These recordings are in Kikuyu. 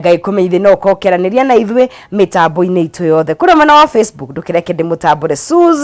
Ngai kũmenyithie no ũkorwo ũkĩaranĩria na ithuĩ mĩtambo-inĩ itũ yothe kũrĩa mwena wa Facebook. Ndũkĩreke ndĩmũtambũre.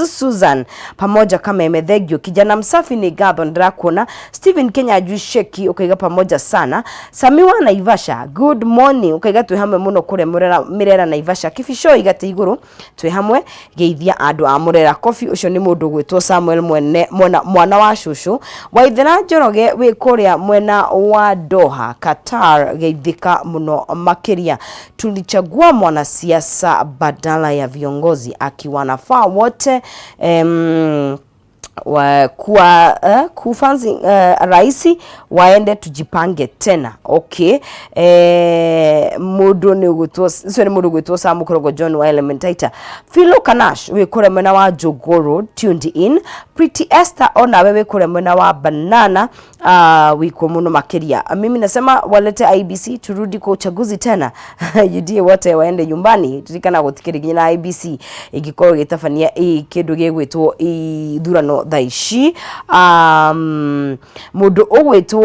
Susan pamoja Kameme, thank you. Kijana msafi, nĩ ngatho, ndĩrakuona. Stephen Kenya Sheki, ũkaiga pamoja sana. Sami wa Naivasha, good morning, ũkaiga twĩ hamwe mũno kũrĩa Mĩrera Naivasha. Kibicoi gatĩ igũrũ, twĩ hamwe, geithia andũ a Mũrera Kobi. Ũcio nĩ mũndũ ũgwĩtwo Samuel mwene mwana, mwana wa cũcũ Waithera Njoroge wĩ kũrĩa mwena wa Doha, Qatar, geithĩka mũno makĩria. Tulichagua mwanasiasa badala ya viongozi akiwanafaa wote wa, kuwa kufanzi raisi waende tujipange tena. Okay, mundu ni ugwitwo ucio ni mundu ugwitwo Sam Korogo John wa Elementaita. Philo Kanash wi kuria mwena wa Jogoo Road, tuned in. Pretty Esther, onawe wi kuria mwena wa Banana, wiko muno makiria. Mimi nasema walete IEBC turudi kwa uchaguzi tena. UDA wote waende nyumbani. Ririkana gutikiri nginya na IEBC igikorwo igitabania kindu gigwitwo ithurano thaa ici. Mundu ugwitwo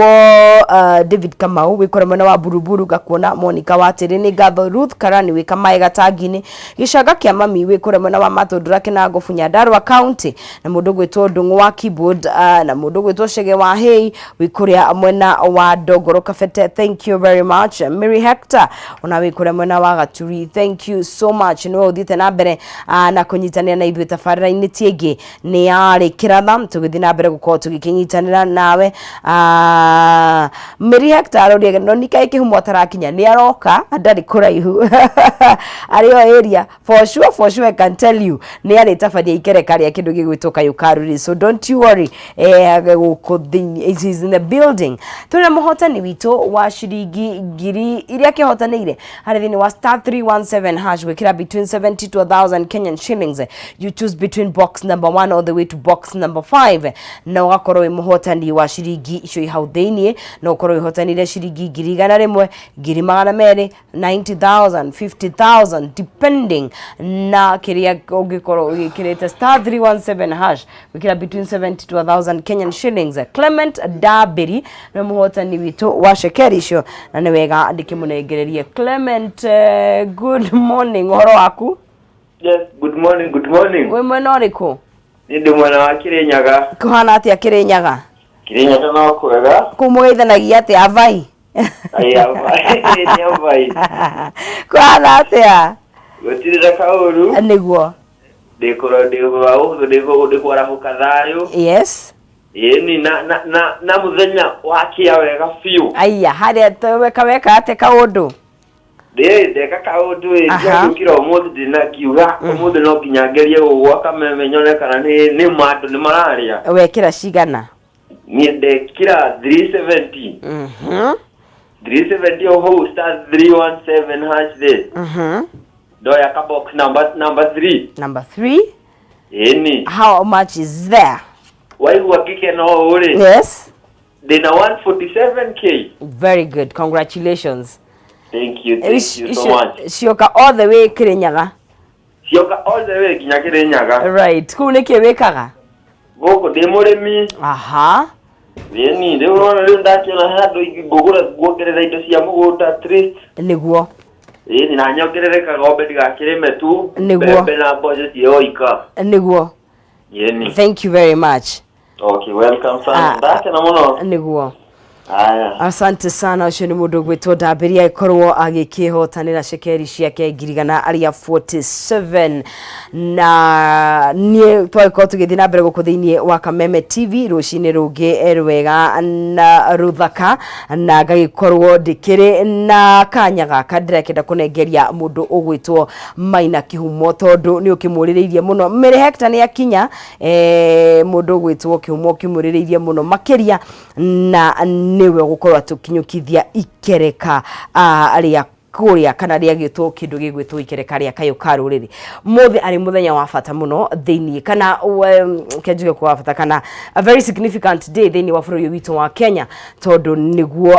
David Kamau wi kuria mwena wa Buruburu, ngakuona. Monica Watiri, ni ngatho. Ruth Karani wi Kamae Gatangi-inĩ. Gĩcanga kĩa mami wĩ kũrĩa mwena wa Matũndũra, Kĩnangobu, Nyandarua County, na mũndũ ũgwĩtwo Ndung'u wa keyboard, na mũndũ ũgwĩtwo Chege wa Hei wĩ kũrĩa mwena wa Ndongoro Kabete, thank you very much. Mary Hector, ona wĩ kũrĩa mwena wa Gaturi, thank you so much. Nĩwe ũthiĩte na mbere na kũnyitanĩra na ithuĩ tabarĩra-inĩ ti ĩngĩ nĩ yarĩ kĩratha tũgĩthiĩ na mbere gũkorwo tũgĩkĩnyitanĩra nawe. Mary Hector aroria no nikaĩ kĩhumo atarakinya, nĩ aroka, ndarĩ kũraihu, arĩ o area. For sure, for sure, I can tell you nĩ arĩtabania ikereka rĩa kĩndũ gĩgwĩtwo kayũ ka rũrĩrĩ, so don't you worry. Gũkũ thĩinĩ it is in the building. Tũrĩ na mũhotani witũ wa ciringi 1,000 iria kĩhotanĩire harĩ thĩinĩ wa *317# gwĩkĩra between 70 to 1000 Kenyan shillings. You choose between box number 1 all the way to box number 5 na ũgakorwo wĩ mũhotani wa ciringi icio i hau thĩinĩ. No ũkorwo wĩhotanire ciringi 100,000, 200,000, 90,000, 50,000, depending na kĩrĩa ũngĩkorwo ũgĩkĩrĩte *317# gwĩkĩra between 70 to 1000 Kenyan shillings. Clement Dabiri nĩ mũhotani witũ wa cekeri icio na nĩ wega ndĩkĩmũnengererie. Clement, good morning, ũhoro waku? Yes, good morning, good morning. Wĩ mwena ũrĩkũ? Nĩ ndĩ mwena wa Kirinyaga. Kũhana atĩa Kĩrĩnyaga? Kirinyaga no kwega. Kũu mũgeithanagia atĩa, avai? Ai, avai, nĩ avai. Kũhana atĩa? Gũtirĩ na kaũru. Nĩguo. Ndĩkũro ndĩkwarahũka thayũ. Ĩni na mũthenya wakĩa wega biũ. Aya, harĩa weka weka atĩa kaũndũ? Ndĩ ndeka kaũndũ ĩ. Ndiagĩũkĩra ũmũthĩ ndĩna ngiuga ũmũthĩ no nginya ngerie gũgwa Kameme nyone kana nĩ ma andũ nĩ mararĩa. Wekĩra cigana? Niĩ ndekĩra 370. 370 o hau *317# thĩ. Ndoya ka box number 3. Number 3. Ĩni. How much is there? Waigua ngĩkena ũũ rĩ, ndĩna 147K. Very good, congratulations. Thank you, thank you so much. Cioka all the way Kĩrĩnyaga? Cioka all the way nginya Kĩrĩnyaga. Right, kũu nĩkĩ wĩkaga? Gũkũ ndĩ mũrĩmi. Ĩni, rĩu ũrona rĩu ndakĩona handũ ngũgũra nguongerera indo cia mũgũnda at least. Ĩni, na nyongerere kagombe ndigakĩrĩme tu mbembe na mboco ciĩ oika. Ĩni. Thank you very much. Okay, welcome sana. Ah, ndakena mũno. Haya. Asante sana. Ũcio nĩ mũndũ ũgwĩtwo Ndambĩria agĩkorwo agĩkĩhotanĩra cekeri ciake 147,000. Na niĩ twagĩkorwo tũgĩthiĩ na mbere gũkũ thĩinĩ wa Kameme TV rũcinĩ rũngĩ rwega na rũthaka, na ngagĩkorwo ndĩkĩrĩ na kanya gaka ndĩrakĩenda kũnengeria mũndũ ũgwĩtwo Maina Kĩhumo tondũ nĩ ũkĩmũrĩrĩirie mũno. Mary Hector nĩ akinya, mũndũ ũgwĩtwo Kĩhumo ũkĩmũrĩrĩirie mũno makĩria na nĩwe ũgũkorwo atũkinyũkithia ikereka rĩa kũrĩa kana rĩagĩtwo kĩndũ gĩgwĩtwo ikereka rĩa kayũ ka rũrĩrĩ. Mũthĩ arĩ mũthenya wa bata mũno thĩinĩ kana kenjuge kwa bata kana a very significant day thĩinĩ wa bũrũri ũyũ witũ wa Kenya, tondũ nĩguo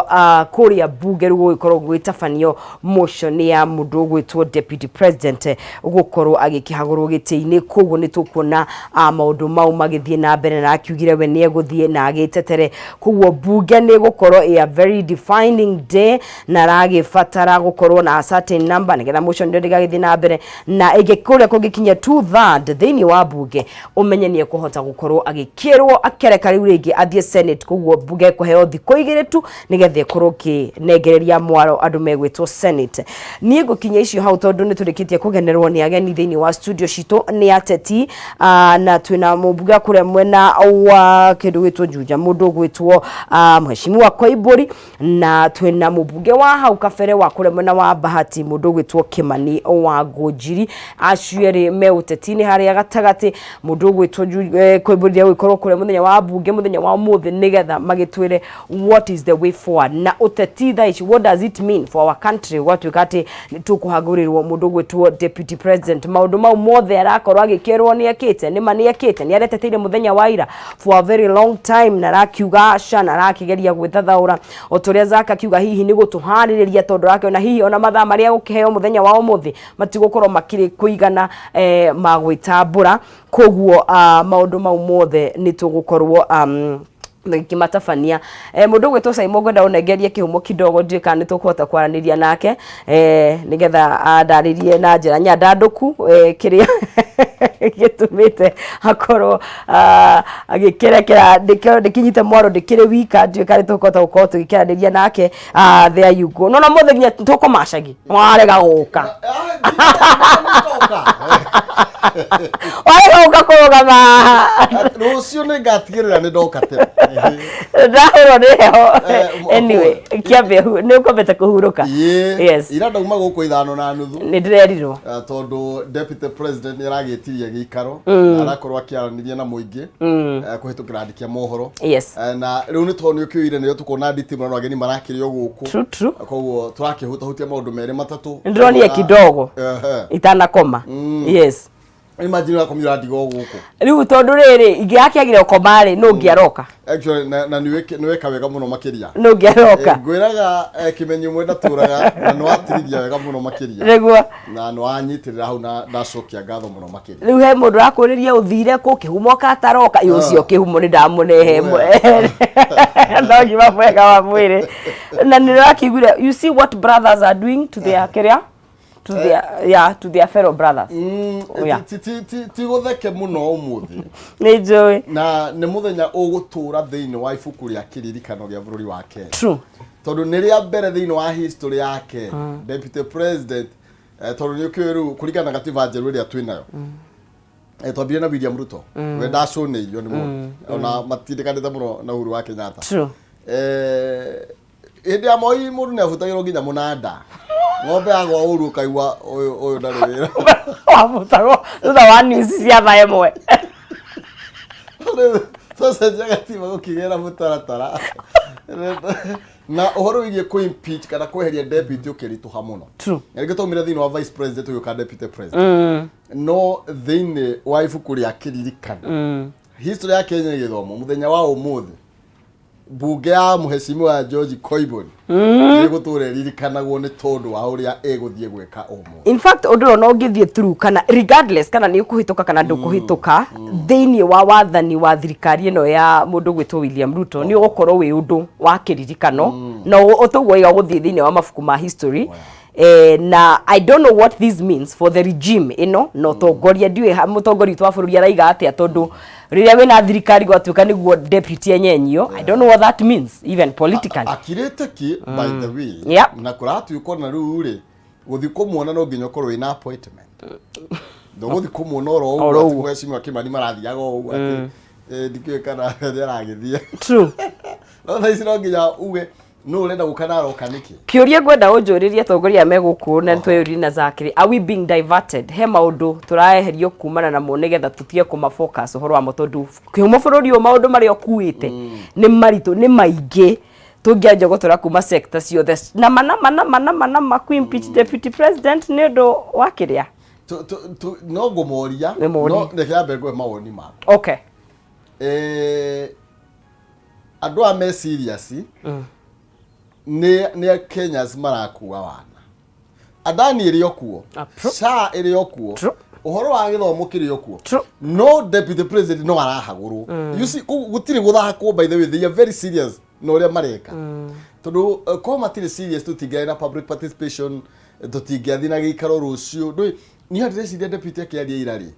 kũrĩa mbunge rĩu gũgĩkorwo gũgĩtabanio motion ya mũndũ ũgwĩtwo deputy president gũkorwo agĩkĩhagũrwo gĩtĩ-inĩ. Koguo nĩ tũkuona maũndũ mau magĩthiĩ na mbere na akiugire we nĩ egũthiĩ na agĩtetere. Koguo mbunge nĩ gũkorwo a very defining day na aragĩbatara gũkorwo. gũkorwo na a certain number nĩgetha motion ĩyo ndĩgagĩthiĩ na mbere, na ĩngĩ kũrĩa kũngĩkinya 2/3 thĩinĩ wa mbunge, ũmenye nĩ ekũhota gũkorwo agĩkĩrwo akereka rĩu rĩngĩ athiĩ Senate. Koguo mbunge ĩkũheo thikũ 2 tu nĩgetha ĩkorwo ĩkĩnengereria mwaro andũ megwĩtwo Senate. Niĩ ngũkinya icio hau tondũ nĩ tũrĩkĩtie kũgenerwo nĩ ageni thĩinĩ wa studio citũ, nĩ ateti, na twĩna mũmbunge kũrĩa mwena wa kĩndũ gwĩtwo Juja, mũndũ ũgwĩtwo Mheshimiwa Koimbũri, na twĩna mũmbunge wa hau kabere wa kũrĩa mwena wa Bahati, mũndũ ũgwĩtwo Kimani wa Ngũnjiri. Acio erĩ me ũteti-inĩ harĩa gatagatĩ. Mũndũ ũgwĩtwo Koimbũri nĩegũgĩkorwo kũrĩa mũthenya wa mbunge mũthenya wa ũmũthĩ nĩgetha magĩtwĩre what is the way forward na ũteti thaa ici, what does it mean for our country gwatuĩka atĩ nĩ tũkũhagũrĩrwo mũndũ ũgwĩtwo deputy president. Maũndũ mau mothe arakorwo agĩkĩrwo nĩ ekĩte, nĩma nĩ ekĩte, nĩ areteteire mũthenya wa ira for a very long time, na arakiuga aca, na arakĩgeria gwĩthathaũra o ta ũrĩa Zaka akiuga, hihi nĩ gũtũharĩrĩria tondũ arakĩona hihi ona mathaa marĩa gũkĩheo mũthenya wa ũmũthĩ matigũkorwo makĩrĩ kũigana ma gwĩtambũra. Koguo maũndũ mau mothe nĩ tũgũkorwo ngĩmatabania. Mũndũ ũgwĩtwo Simon, ngwenda ũnengerie kĩhumo kidogo, ndiũĩ kana nĩ tũkũhota kwaranĩria nake nĩgetha andarĩrie na njĩra nyandandũku kĩrĩa gĩtũmĩte akorwo agĩkĩrekera ndĩkinyite mwaro ndĩkĩrĩ wika. Ndiũĩ kana nĩ tũkũhota gũkorwo tũgĩkĩaranĩria nake. There you go. No na mũthĩ nginya tũkũmacagi warega gũka, warega gũka kũrũgama. Rũciũ nĩ ngatigĩrĩra nĩ ndoka tene. Ndahũrwo nĩ heho. Anyway, kĩambe nĩ ũkwambĩte kũhurũka. Ĩĩ. Ira ndauma gũkũ 5:30. Nĩ ndĩrerirwo. Tondũ deputy president nĩ aragĩtirie gĩikaro na arakorwo akĩaranĩria na mũingĩ kũhĩtũkĩra andĩki a mohoro. Na rĩu nĩ tondũ nĩ ũkĩũire nĩrĩo tũkuona nditi mũno, ageni marakĩrĩ o gũkũ. True, true. Koguo tũrakĩhutahutia maũndũ merĩ matatũ. Nĩ ndĩronire kidogo itanakoma, yes. Imagine ũrakomire ũrandiga o gũkũ. Rĩu tondũ rĩrĩ ingĩrakĩagire ũkoma rĩ, nũ ũngĩ aroka? Actually, na nĩ weka wega mũno makĩria. Nũ ũngĩ aroka? Ngwĩraga kĩmenyi ũmwe ndatũraga, na nĩ watirithia wega mũno makĩria. Nĩguo. Na nĩ wanyitĩrĩra hau, na ndacokia ngatho mũno makĩria. Rĩu he mũndũ ũrakũrĩria ũthire kũ kĩhumo kataroka. Ĩ, ũcio kĩhumo nĩ ndamũnehe no ngima mwega wa mwĩrĩ, na nĩ ũrakĩiguire, you see what brothers are doing to their kĩrĩa, to their, yeah, to their fellow brothers. Oh, yeah. Ti gũtheke mũno ũmũthĩ. Nĩ njũĩ. Na nĩ mũthenya ũgũtũra thĩinĩ wa ibuku rĩa kĩririkano gĩa bũrũri wa Kenya, tondũ nĩ rĩa mbere thĩinĩ wa history yake deputy president, tondũ nĩ ũkĩũĩ rĩu kũringana na gatiba njerũ ĩrĩa twĩ nayo, twambire na William Ruto, we ndacũnĩirio nĩ mũndũ ona matindĩkanĩte mũno na Uhuru wa Kenyatta. Hĩndĩ ya Moi mũndũ nĩ abutagĩrwo nginya mũnanda, ng'ombe yagwa ũru ũkaigua ũyũ ũyũ ndarĩ wĩra. Wabutagwo thutha wa news cia thaa 1. Rĩu twacenjia gatiba gũkĩgĩa na mũtaratara na ũhoro wĩgiĩ kũ impeach kana kweheria deputy ũkĩritũha mũno. Na rĩngĩ twaumire thĩinĩ wa vice president ũgĩũka deputy president, no thĩinĩ wa ibuku rĩa kĩririkano history ya Kenya ĩgĩthomwo mũthenya wa ũmũthĩ, mbunge ya Mheshimiwa George Koimburi nĩ ĩgũtũra ĩririkanagwo nĩ tondũ wa ũrĩa ĩgũthiĩ gwĩka ũmũthĩ. In fact, ũndũ ũyũ no ũngĩthiĩ through kana regardless kana nĩ ũkũhĩtũka kana ndũkũhĩtũka thĩinĩ wa wathani wa thirikari ĩno ya mũndũ gwĩtwo William Ruto, nĩ ũgũkorwo wĩ ũndũ wa kĩririkano na ũtũguo iga gũthiĩ thĩinĩ wa mabuku ma history. Na I don't know what this means for the regime ĩno na ũtongoria. Ndiũĩ mũtongoria witũ wa bũrũri araiga atĩa, tondũ rĩrĩa wĩna thirikari gwatuĩka nĩguo deputy enyenyio, I don't know what that means even politically. Akirĩte ki, by the way, na kũratuĩka ona rĩu rĩ gũthiĩ kũmuona no nginya ũkorwo wĩna appointment, ndũgũthiĩ kũmuona oro Oro ũguo atĩ ũguo. Mheshimiwa Kimani marathiaga o ũguo atĩ ndikĩũĩ kana nĩ aragĩthiĩ. No thaa ici no nginya uge nũ ũrenda gũka na aroka nĩkĩ. Kĩũria ngwenda ũnjũrĩrie atongoria me gũkũ na tweyũrie na Zakiri, are we being diverted? He maũndũ tũraeherio kumana namo nĩgetha tũtige kũma focus ũhoro wamo, tondũ kĩhumo bũrũri ũyũ maũndũ marĩa ũkuĩte nĩ maritũ, nĩ maingĩ. Tũngĩanjia gũtũra kuma sector ciothe nama nama nama nama nama ku impeach deputy president nĩ ũndũ wa kĩrĩa. No ngũmoria. Nĩ morie. No reke ambe ngũhe mawoni makwa. Andũ aya me serious nĩ Kenyans marakua wana Adani ĩrĩ o kuo. Ah, true. SHA ĩrĩ o kuo. Ũhoro wa gĩthomo kĩrĩ o kuo. No deputy president no arahagũrwo. You see, gũtirĩ gũthakwo. By the way, they are very serious na ũrĩa mareka, tondũ korwo matirĩ serious tũtingĩarĩ na public participation. Tũtingĩathiĩ na gĩikaro rũciũ. Ndũĩ niĩ ndĩreciria deputy akĩaria ira rĩ,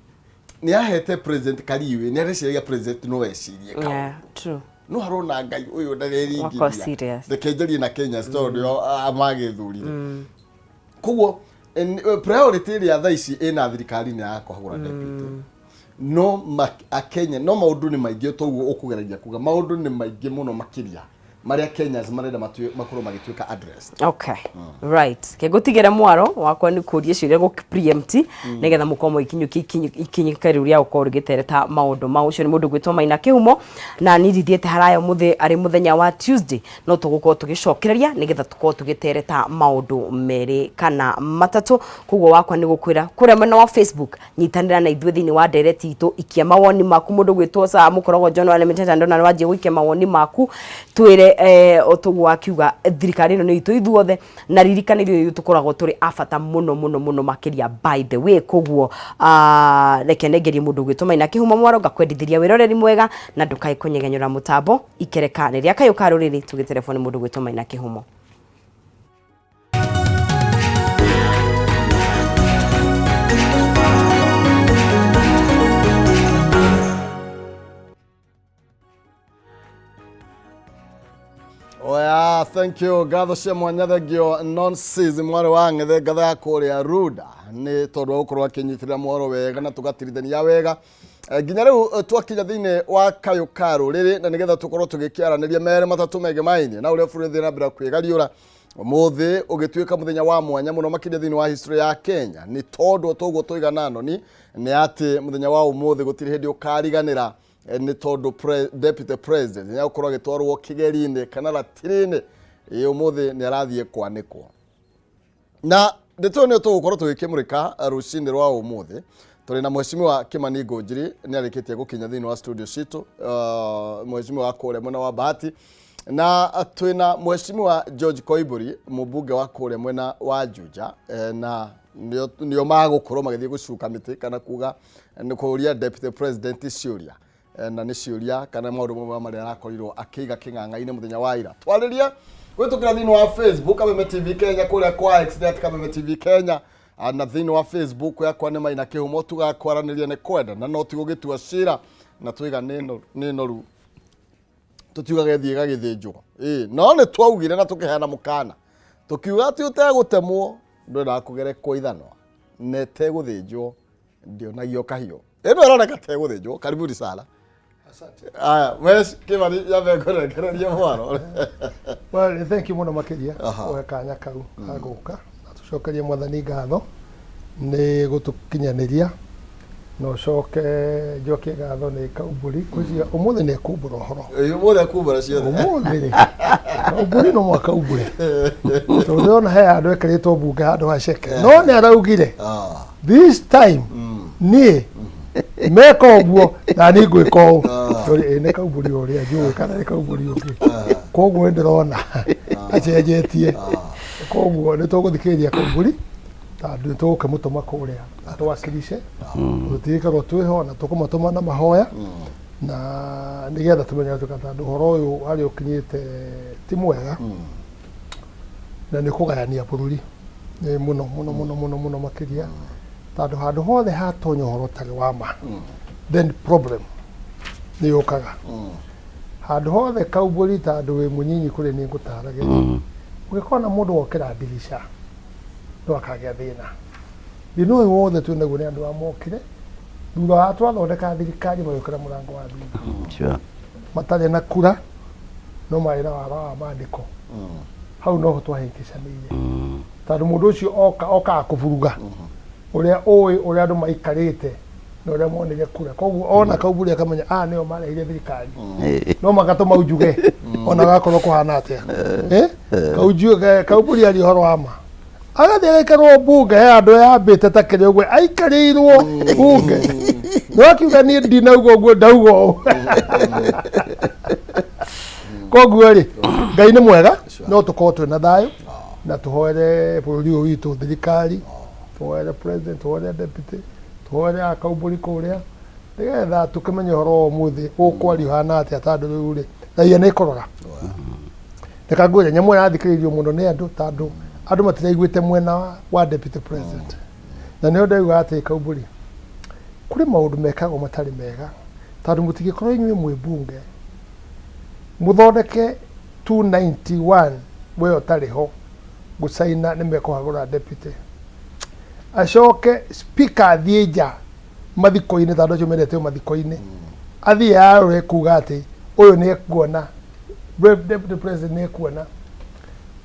nĩ ahete president kariwĩ, nĩ areciragia president no ecirie kaũndũ. Yeah, true. No harona Ngai ũyũ Wako ndareringithia. serious. Reke njarie na Kenya tondũ nĩo magĩthurire. Koguo priority ĩrĩa thaa ici ĩna thirikari nĩ ya kũhagũra deputy. No akenya no maũndũ nĩ maingĩ, toguo ũkũgeragia kuga maũndũ nĩ maingĩ mũno makĩria marĩa Kenyans marenda makorwo magĩtuĩka addressed. Okay, right, ke ngũtigĩre mwaro wakwa nĩ kũria ciũria gũ preempt nĩgetha mũkorwo mũgĩkinyũkia ikinyĩka rĩu rĩa gũkorwo rĩgĩtereta maũndũ ma ũcio. Nĩ mũndũ gwĩtwo Maina Kĩhumo na niĩ ndithiĩte haraya mũthĩ arĩ mũthenya wa Tuesday, no tũgũkorwo tũgĩcokereria nĩgetha tũkorwo tũgĩtereta maũndũ merĩ kana matatũ. Koguo wakwa nĩ gũkwĩra kũrĩa mwena wa Facebook, nyitanĩra na ithuĩ thĩinĩ wa ndereti itũ, ikia mawoni maku. Mũndũ gwĩtwo saa mũkorogo John wa Lemeteta, ndona nĩ wanjia gũikia mawoni maku, twĩre o toguo wakiuga thirikari ĩno nĩ itũ ithuothe, na ririkana ithuĩ tũkoragwo tũrĩ a bata mũno mũno mũno makĩria, by the way. Koguo reke nengerie mũndũ gwĩtwo Maina Kĩhumo mwaro, ngakwendithĩria wĩroreri mwega na ndũkae kũnyegenyũra mũtambo. Ikereka nĩ rĩa kayũ ka rũrĩrĩ, tũgĩterebwo nĩ mũndũ gwĩtwo Maina Kĩhumo. Oya, thank you. Ngatho cia mwanya, thengio nonsis mwarĩ wa ng'ethe, ngatho ya kũrĩa Ruda nĩ tondũ wa gũkorwo akĩnyitĩrĩra mwaro wega na tũgatirithania wega. Nginya rĩu twakinya thĩinĩ wa kayũ ka rũrĩrĩ, na nĩgetha tũkorwo tũgĩkĩaranĩria merĩ matatũ megemainie na ũrĩa bũrũri ũthiĩ na mbere kwĩgariũra. Ũmũthĩ ũgĩtuĩka mũthenya wa mwanya mũno makĩria thĩinĩ wa history ya Kenya, nĩ tondũ toguo tũigana noni nĩ atĩ mũthenya wa ũmũthĩ gũtirĩ hĩndĩ ũkariganĩra, nĩ tondũ deputy president nĩ agũkorwo agĩtwarwo kĩgeri-inĩ kana ratiri-inĩ. Ĩ ũmũthĩ nĩ arathiĩ kwanĩkwo, na ndeto ĩyo nĩyo tũgũkorwo tũgĩkĩmũrĩka rũcinĩ rwa ũmũthĩ. Tũrĩ na Mheshimiwa Kimani Ngunjiri, nĩ arĩkĩtie gũkinya thĩinĩ wa studio citũ, Mheshimiwa wa kũrĩa mwena wa Bahati, na twĩna Mheshimiwa George Koimburi, mũmbunge wa kũrĩa mwena wa Juja, na nĩo magũkorwo magĩthiĩ gũcuka mĩtĩ kana kuga nĩ kũria deputy president ciũria, na nĩ ciũria kana maũndũ mamwe marĩa arakorirwo akĩiga kĩng'ang'a-inĩ mũthenya wa ira. Twarĩrie gwĩtũkĩra thĩinĩ wa Facebook Kameme TV Kenya, kũrĩa kwa X nĩ at Kameme TV Kenya, na thĩinĩ wa Facebook yakwa nĩ Maina Kĩhumo. Tugakwaranĩria nĩ kwenda na no ti gũgĩtua cira, na twaiga nĩ noru tũtiugaga ĩthiĩ ĩgagĩthĩnjwo. Ĩĩ, no nĩ twaugire na tũkĩheana mũkana tũkiuga atĩ ũtegũtemwo ndwendaga kũgerekwo ithanwa, na ĩtegũthĩnjwo ndĩonagio kahiũ. Ĩno ĩroneka tegũthĩnjwo. Karibuni sana. Aya, wes Kimani, yambe ngũrengererie mwaro. Well, thank you mũno makĩria kũhe kanya kau ga gũka na tũcokerie Mwathani ngatho nĩ gũtũkinyanĩria, na ũcoke njokie ngatho nĩ Kaumbũri. Ngwĩciria ũmũthĩ nĩ ekumbũra ũhoro. Ĩĩ, ũmũthĩ akumbũra ciothe. Ũmũthĩ rĩ, Kaumbũri no mũhaka umbũre, tondũ ndĩrona he handũ ekĩrĩtwo mbunge handũ ha ceke, no nĩ araugire this time niĩ meka ũguo na niĩ ngwĩka ũũ. Sorry, ĩ nĩ Kaumbũri ũrĩa njũĩ kana nĩ Kaumbũri ũngĩ? Koguo nĩ ndĩrona acenjetie, koguo nĩ tũgũthikĩrĩria Kaumbũri tondũ nĩ tũgũkĩmũtũma kũrĩa twakirishe, tũtigĩkorwo twĩho na tũkũmatũma na mahoya na nĩgetha tũmenye atĩ tondũ ũhoro ũyũ harĩa ũkinyĩte ti mwega na nĩ kũgayania bũrũri nĩ mũno mũno mũno mũno mũno makĩria, tondũ handũ hothe hatonya ũhoro ũtarĩ wa ma, then problem nĩ yũkaga handũ hothe. Kaumbũri, tondũ wĩ mũnyinyi kũrĩ niĩ, ngũtaragĩria ũngĩkona mũndũ wokĩra ndirica no akagĩa thĩna. Thĩna ũyũ wothe twĩ naguo nĩ andũ a mokire thutha wa twathondeka thirikari, magĩũkĩra mũrango wa thutha. Matarĩ na kura no marĩ na wara wa mandĩko. Hau noho twahĩngĩcanĩire, tondũ mũndũ ũcio oka okaga kũburuga ũrĩa ũĩ ũrĩa andũ maikarĩte na ũrĩa monire kura. Koguo ona Kaumbũri akamenya aya nĩo marehire thirikari, no magatũma unjuge ona gakorwo kũhana atĩa. Eh? Kaumbũri aria ũhoro wa ma, agathiĩ agaikarwo mbunge he andũ yambĩte ta kĩrĩa ũguo aikarĩirwo mbunge, no akiuga niĩ ndinauga ũguo, ndauga ũũ. Koguo rĩ, Ngai nĩ mwega, no tũkorwo twĩna thayũ na tũhoere bũrũri ũyũ witũ, thirikari, tũhoere president, tũhoere deputy, tũhoere akaumbũri kũrĩa, nĩgetha tũkĩmenye ũhoro wa ũmũthĩ ũkwaria ũhana atĩa, tondũ rĩu rĩ, raia nĩ ĩkũrora. Reka ngwĩre, nyamũ ĩyo yathikĩrĩirio mũno nĩ andũ tondũ Andũ matiraiguĩte mwena wa deputy president. Na nĩho ndauga atĩ Kaumbũri, kũrĩ maũndũ mekagwo matarĩ mega, tondũ mũtingĩkorwo inyuĩ mwĩ mbunge mũthondeke 291 we ũtarĩ ho gũcaina nĩ mekũhagũra deputy, acoke speaker athiĩ nja mathiko-inĩ, tondũ acio mendete mathiko-inĩ, athiĩ arore kuga atĩ ũyũ nĩ ekuona deputy president nĩ ekuona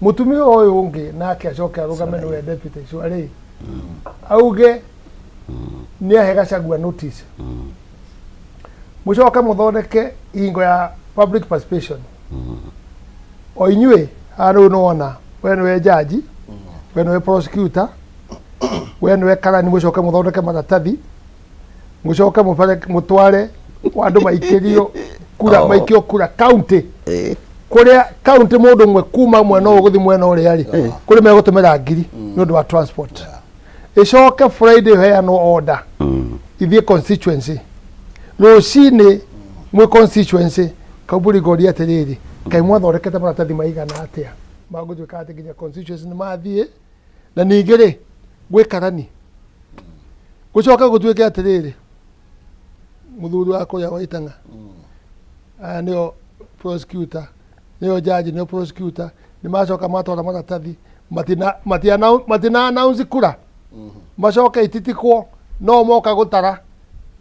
mũtumia ũyũ ũngĩ, nake acoke arũgame nĩwe deputy Shwari, auge nĩ ahe Gachagua notice, mũcoke mũthondeke hingo ya public participation o inyuĩ haha. Rĩu nĩwona we nĩwe jaji, we nĩwe prosecutor, we nĩwe karani. Mũcoke mũthondeke maratathi, mũcoke mũtware andũ maikĩrio kura. Maikio kura county, kũrĩa county mũndũ ũmwe kuma mwena ũyũ gũthiĩ mwena ũrĩa rĩ, kũrĩ megũtũmĩra ngiri nĩ ũndũ wa transport. Ĩcoke Friday heanwo order ithiĩ constituency rũcinĩ mwĩ constituency. Kaumbũri, ngoria atĩrĩrĩ, kaĩ mwathondekete maratathi maigana atĩa magũtuĩka atĩ nginya constituency nĩ mathiĩ? Na ningĩ rĩ, gwĩ karani gũcoke gũtuĩke atĩrĩrĩ, mũthuri wa kũrĩa wa Itang'a, aya nĩo prosecutor, nĩo judge, nĩo prosecutor, nĩ macoka matwara maratathi, matina announce kura, macoke ititikwo, no moka gũtara,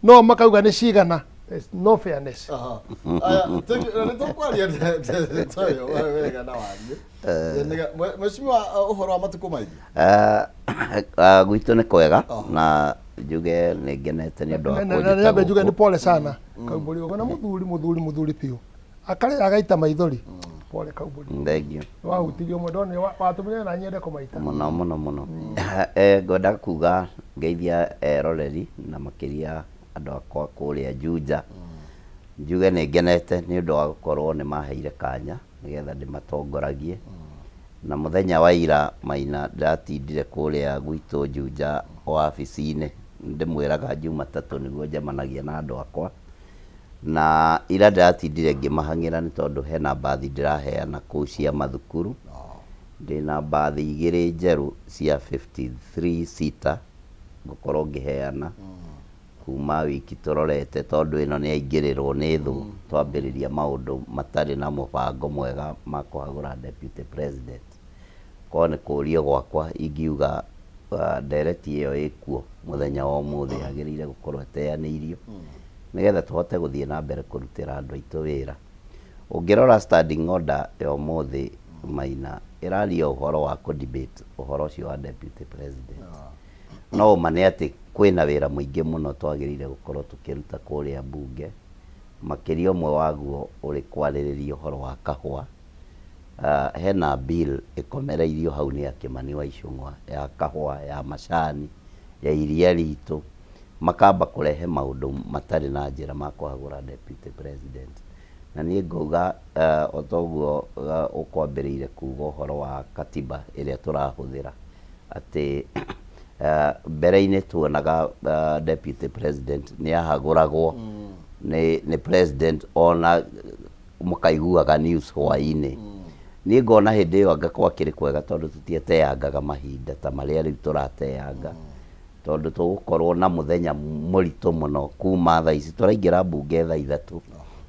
no makauga nĩ cigana. There's no fairness. Aha. Aya, thank you. Nĩ tũkwaria ndeto ĩyo wega na warie. Mheshimiwa, ũhoro wa matukũ maingĩ. Gwitũ nĩ kwega, na njuge nĩ ngenete nĩ ũndũ wa Na kũnjĩta nyambe njuge nĩ gũkũ. pole sana Kaumbũri, ũgona mũthuri mũthuri mũthuri biũ akarĩra agaita maithori. Pole, Kaumbũri. Thank you. Wahutirie ũmwe ndonire watũmire na nyende kũmaita. Mũno mũno mũno. Ngwenda kuga ngeithia eroreri na makĩria andũ akwa kũrĩa Juja. Njuge nĩ ngenete nĩ ũndũ wa gũkorwo nĩ maheire kanya nĩgetha ndĩmatongoragie. Na mũthenya wa ira, Maina, ndĩratindire kũrĩa gwitũ Juja wabici-inĩ. Ndĩmwĩraga Jumatatũ nĩguo njemanagia na andũ akwa, na ira ndĩratindire ngĩmahang'ĩra nĩ tondũ hena mbathi ndĩraheana kũu cia mathukuru. Ndĩna mbathi igĩrĩ njerũ cia 53 seater ngũkorwo ngĩheana kuma wiki tũrorete, tondũ ĩno nĩ yaingĩrĩrwo nĩ thũ, twambĩrĩria maũndũ matarĩ na mũbango mwega ma kũhagũra deputy president. Korwo nĩ kũrio gwakwa, ingiuga ndereti ĩyo ĩkuo mũthenya wa ũmũthĩ yagĩrĩire gũkorwo ĩteanĩirio nĩgetha tũhote gũthiĩ na mbere kũrutĩra andũ aitũ wĩra. Ũngĩrora standing order ya ũmũthĩ, Maina, ĩraria ũhoro wa kũ debate ũhoro ũcio wa deputy president. No ũma nĩ atĩ kwĩna wĩra mũingĩ mũno twagĩrĩire gũkorwo tũkĩruta kũrĩa mbunge, makĩria ũmwe waguo ũrĩ kwarĩrĩria ũhoro wa kahũa. Hena bill ĩkomereirio hau nĩ ya Kĩmani wa Ichung'wa ya kahũa, ya macani, ya iria ritũ, makamba kũrehe maũndũ matarĩ na njĩra ma kũhagũra deputy president. Na niĩ ngauga, o ta ũguo ũkwambĩrĩire kuga ũhoro wa katiba ĩrĩa tũrahũthĩra, atĩ mbere-inĩ tuonaga deputy president nĩ ahagũragwo nĩ president, ona mũkaiguaga news hwaĩ-inĩ. Niĩ ngona hĩndĩ ĩyo anga gwakĩrĩ kwega, tondũ tũtiateangaga mahinda ta marĩa rĩu tũrateanga, tondũ tũgũkorwo na mũthenya mũritũ mũno kuma thaa ici tũraingĩra mbunge thaa 3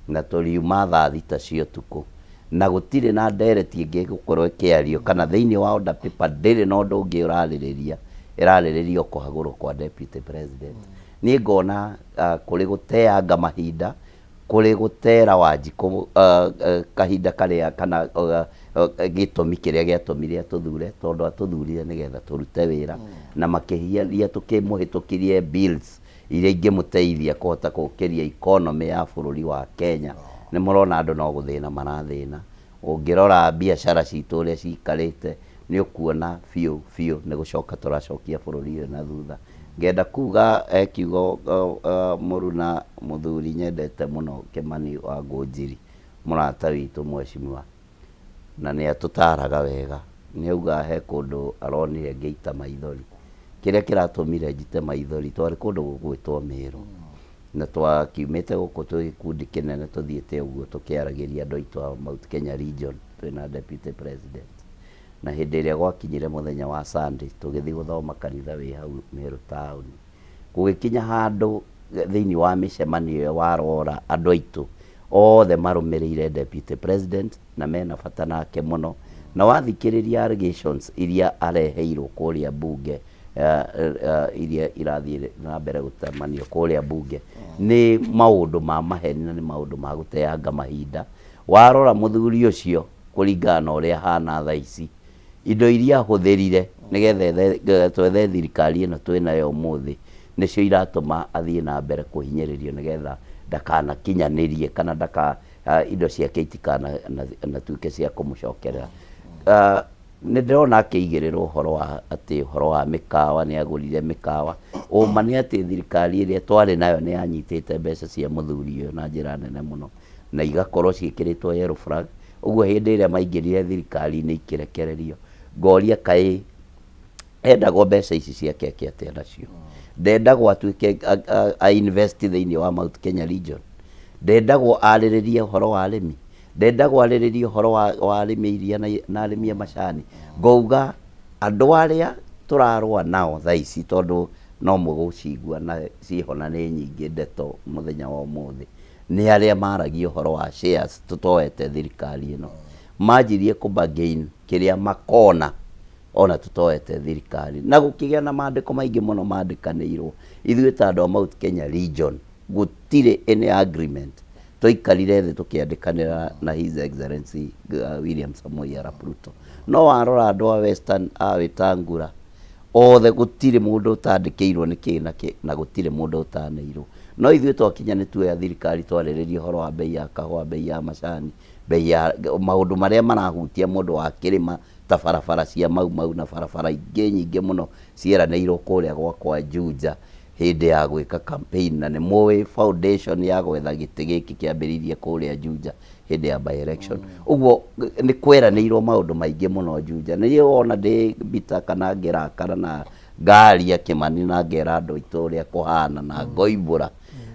na tũriuma thaa 6 cia ũtukũ, na gũtirĩ na ndereti ĩngĩ ĩgũkorwo ĩkĩario, kana thĩinĩ wa order paper ndĩrĩ na ũndũ ũngĩ ũrarĩrĩria, ĩrarĩrĩria o kũhagũrwo kwa deputy president. Niĩ ngona kũrĩ gũteanga mahinda, kũrĩ gũtera Wanjikũ kahinda karĩa kana gĩtũmi kĩrĩa gĩatũmire atũthure, tondũ atũthurire nĩgetha tũrute wĩra, na makĩhiaria tũkĩmũhĩtũkirie bills iria ingĩmũteithia kũhota gũkĩria economy ya bũrũri wa Kenya. Nĩ mũrona andũ no gũthĩna marathĩna. Ũngĩrora biacara citũ ũrĩa cikarĩte, nĩ ũkuona biũ biũ nĩ gũcoka tũracokia bũrũri ũyũ na thutha. Ngenda kuga kiugo mũruna mũthuri nyendete mũno, Kĩmani wa Ngũnjiri, mũrata witũ mheshimiwa, na nĩ atũtaraga wega. Nĩ auga he kũndũ aronire ngĩita maithori. Kĩrĩa kĩratũmire njite maithori, twarĩ kũndũ gũgwĩtwo Mĩrũ, na twakiumĩte gũkũ twĩ gĩkundi kĩnene tũthiĩte ũguo tũkĩaragĩria andũ aitũ a Mount Kenya region twĩna deputy president. Na hĩndĩ ĩrĩa gwakinyire mũthenya wa Sunday, tũgĩthiĩ gũthoma kanitha wĩ hau Meru taũni. Gũgĩkinya handũ thĩinĩ wa mĩcemanio ĩyo warora andũ aitũ othe marũmĩrĩire Deputy President na mena bata nake mũno. Na wathikĩrĩria allegations iria areheirwo kũrĩa mbunge iria irathiĩ na mbere gũtamanio kũrĩa mbunge nĩ maũndũ ma maheni na nĩ maũndũ ma gũteanga mahinda. Warora mũthuri ũcio kũringana na ũrĩa ahana thaa ici, indo iria ahũthĩrire nĩgetha twethe thirikari ĩno twĩ nayo ũmũthĩ, nĩcio iratũma athiĩ na mbere kũhinyĩrĩrio nĩgetha ndakanakinyanĩrie kana ndaka indo ciake itikanatuĩke cia kũmũcokerera. Nĩ ndĩrona akĩigĩrĩrwo ũhoro wa atĩ ũhoro wa mĩkawa, nĩ agũrire mĩkawa. Ũma nĩ atĩ thirikari ĩrĩa twarĩ nayo nĩ yanyitĩte mbeca cia mũthuri ũyũ na njĩra nene mũno, na igakorwo ciĩkĩrĩtwo yellow flag. Ũguo hĩndĩ ĩrĩa maingĩrire thirikari-inĩ ikĩrekererio, ngoria kaĩ endagwo mbeca ici ciake eke atĩa nacio. Ndendagwo atuĩke a invest thĩinĩ wa Mount Kenya region. Ndendagwo arĩrĩrie ũhoro wa arĩmi. Ndendagwo arĩrĩrie ũhoro wa arĩmi a iria na arĩmi a macani. Ngauga andũ arĩa tũrarũa nao thaa ici tondũ no mũgũcigua na ciĩho na nĩ nyingĩ ndeto mũthenya wa ũmũthĩ, nĩ arĩa maragia ũhoro wa shares tũtoete thirikari ĩno. Manjirie kũ bargain kĩrĩa makona ona tũtoete thirikari. Na gũkĩgĩa na mandĩko maingĩ mũno mandĩkanĩirwo. Ithuĩ ta andũ a Mount Kenya region gũtirĩ any agreement twaikarire thĩ tũkĩandĩkanĩra na His Excellency William Samoei Arap Ruto. No warora andũ a Western a Wetangula othe gũtirĩ mũndũ ũtandĩkĩirwo nĩ kĩ na kĩ na gũtirĩ mũndũ ũtaneirwo. No ithuĩ twakinya nĩ tuoya thirikari twarĩrĩria ũhoro wa bei ya kahũa, bei ya macani, bei ya maũndũ marĩa marahutia mũndũ wa kĩrĩma ta barabara cia Mau Mau na barabara ingĩ nyingĩ mũno cieranĩirwo kũrĩa gwakwa Juja hĩndĩ ya gwĩka campaign na nĩ mũĩ foundation ya gwetha gĩtĩ gĩkĩ kĩambĩrĩirie kũrĩa Juja hĩndĩ ya by election. Ũguo nĩ kweranĩirwo maũndũ maingĩ mũno Juja. Niĩ wona ndĩ bitter kana ngĩrakara na ngaria Kĩmani na ngera andũ aitũ ũrĩa kũhana na ngoimbũra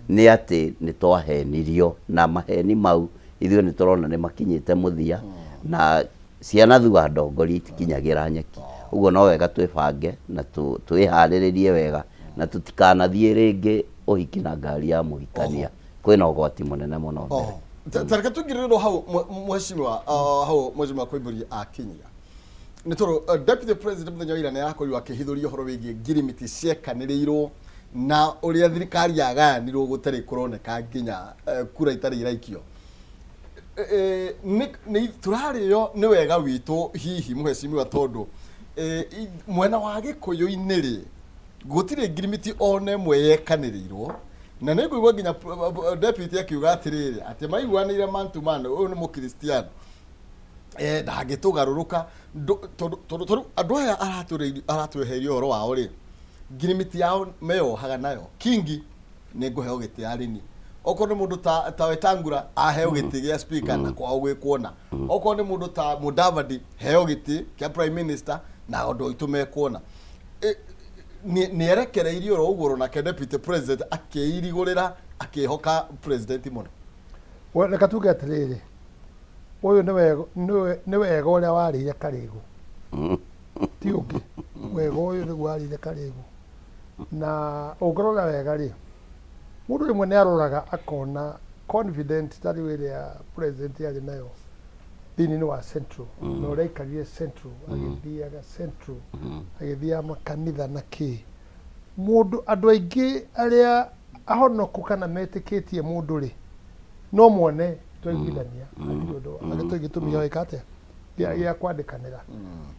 nĩ atĩ nĩ twahenirio na maheni mau ithuĩ nĩ tũrona nĩ makinyĩte mũthia na ciana thua ndongoria itikinyagĩra nyeki. Ũguo no wega twĩbange na twĩharĩrĩrie wega na tũtikanathiĩ rĩngĩ ũhiki na ngari ya mũhikania. Kwĩna ũgwati mũnene mũno mbere. Ta reke tũingĩrĩrwo hau mheshimiwa, hau mheshimiwa Koimbũri akinyia. Nĩ tondũ deputy president mũthenya wa ira nĩ arakorirwo akĩhithũria ũhoro wĩgiĩ ngirimiti ciekanĩrĩirwo na ũrĩa thirikari yagayanirwo gũtarĩ kũroneka nginya kura itarĩ iraikio. Nĩ tũrarĩo nĩ wega witũ hihi mheshimiwa tondũ mwena wa Gĩkũyũ-inĩ rĩ gũtirĩ ngirimiti ona ĩmwe yekanĩrĩirwo na nĩ ngũigua nginya deputy akiuga atĩrĩrĩ atĩ maiguanĩire man to man ũyũ nĩ mũkristiano ndangĩtũgarũrũka tondũ tondũ andũ aya aratweheria ũhoro wao rĩ ngirimiti yao meyohaga nayo kingi nĩ ngũheo gĩtĩ arĩmi okorwo nĩ mũndũ ta ta Wetangula aheo gĩtĩ gĩa speaker na kwao gwĩ kuona okorwo nĩ mũndũ ta Mudavadi heo gĩtĩ kĩa prime minister na andũ aitũ mekuona. Nĩ erekereirie oro ũguo nake deputy president akĩirigũrĩra akĩhoka president mũno. Well, reka tuge atĩrĩrĩ, ũyũ nĩ wega ũrĩa warĩire karĩgũ, ti ũngĩ. Wega ũyũ nĩguo warĩire karĩgũ. Na ũngĩrora wega rĩ, mũndũ rĩmwe nĩ aroraga akona confident ta rĩu ĩrĩa president arĩ nayo thĩinĩ wa Central, na ũrĩa aikarire Central, agĩthiaga Central, agĩthiaga makanitha na kĩ. Mũndũ, andũ aingĩ arĩa ahonoku kana metĩkĩtie mũndũ rĩ, no mone twaiguithania, hatirĩ ũndũ, hatirĩ gĩtũmi gĩa gwĩka atĩa, gĩa kwandĩkanĩra.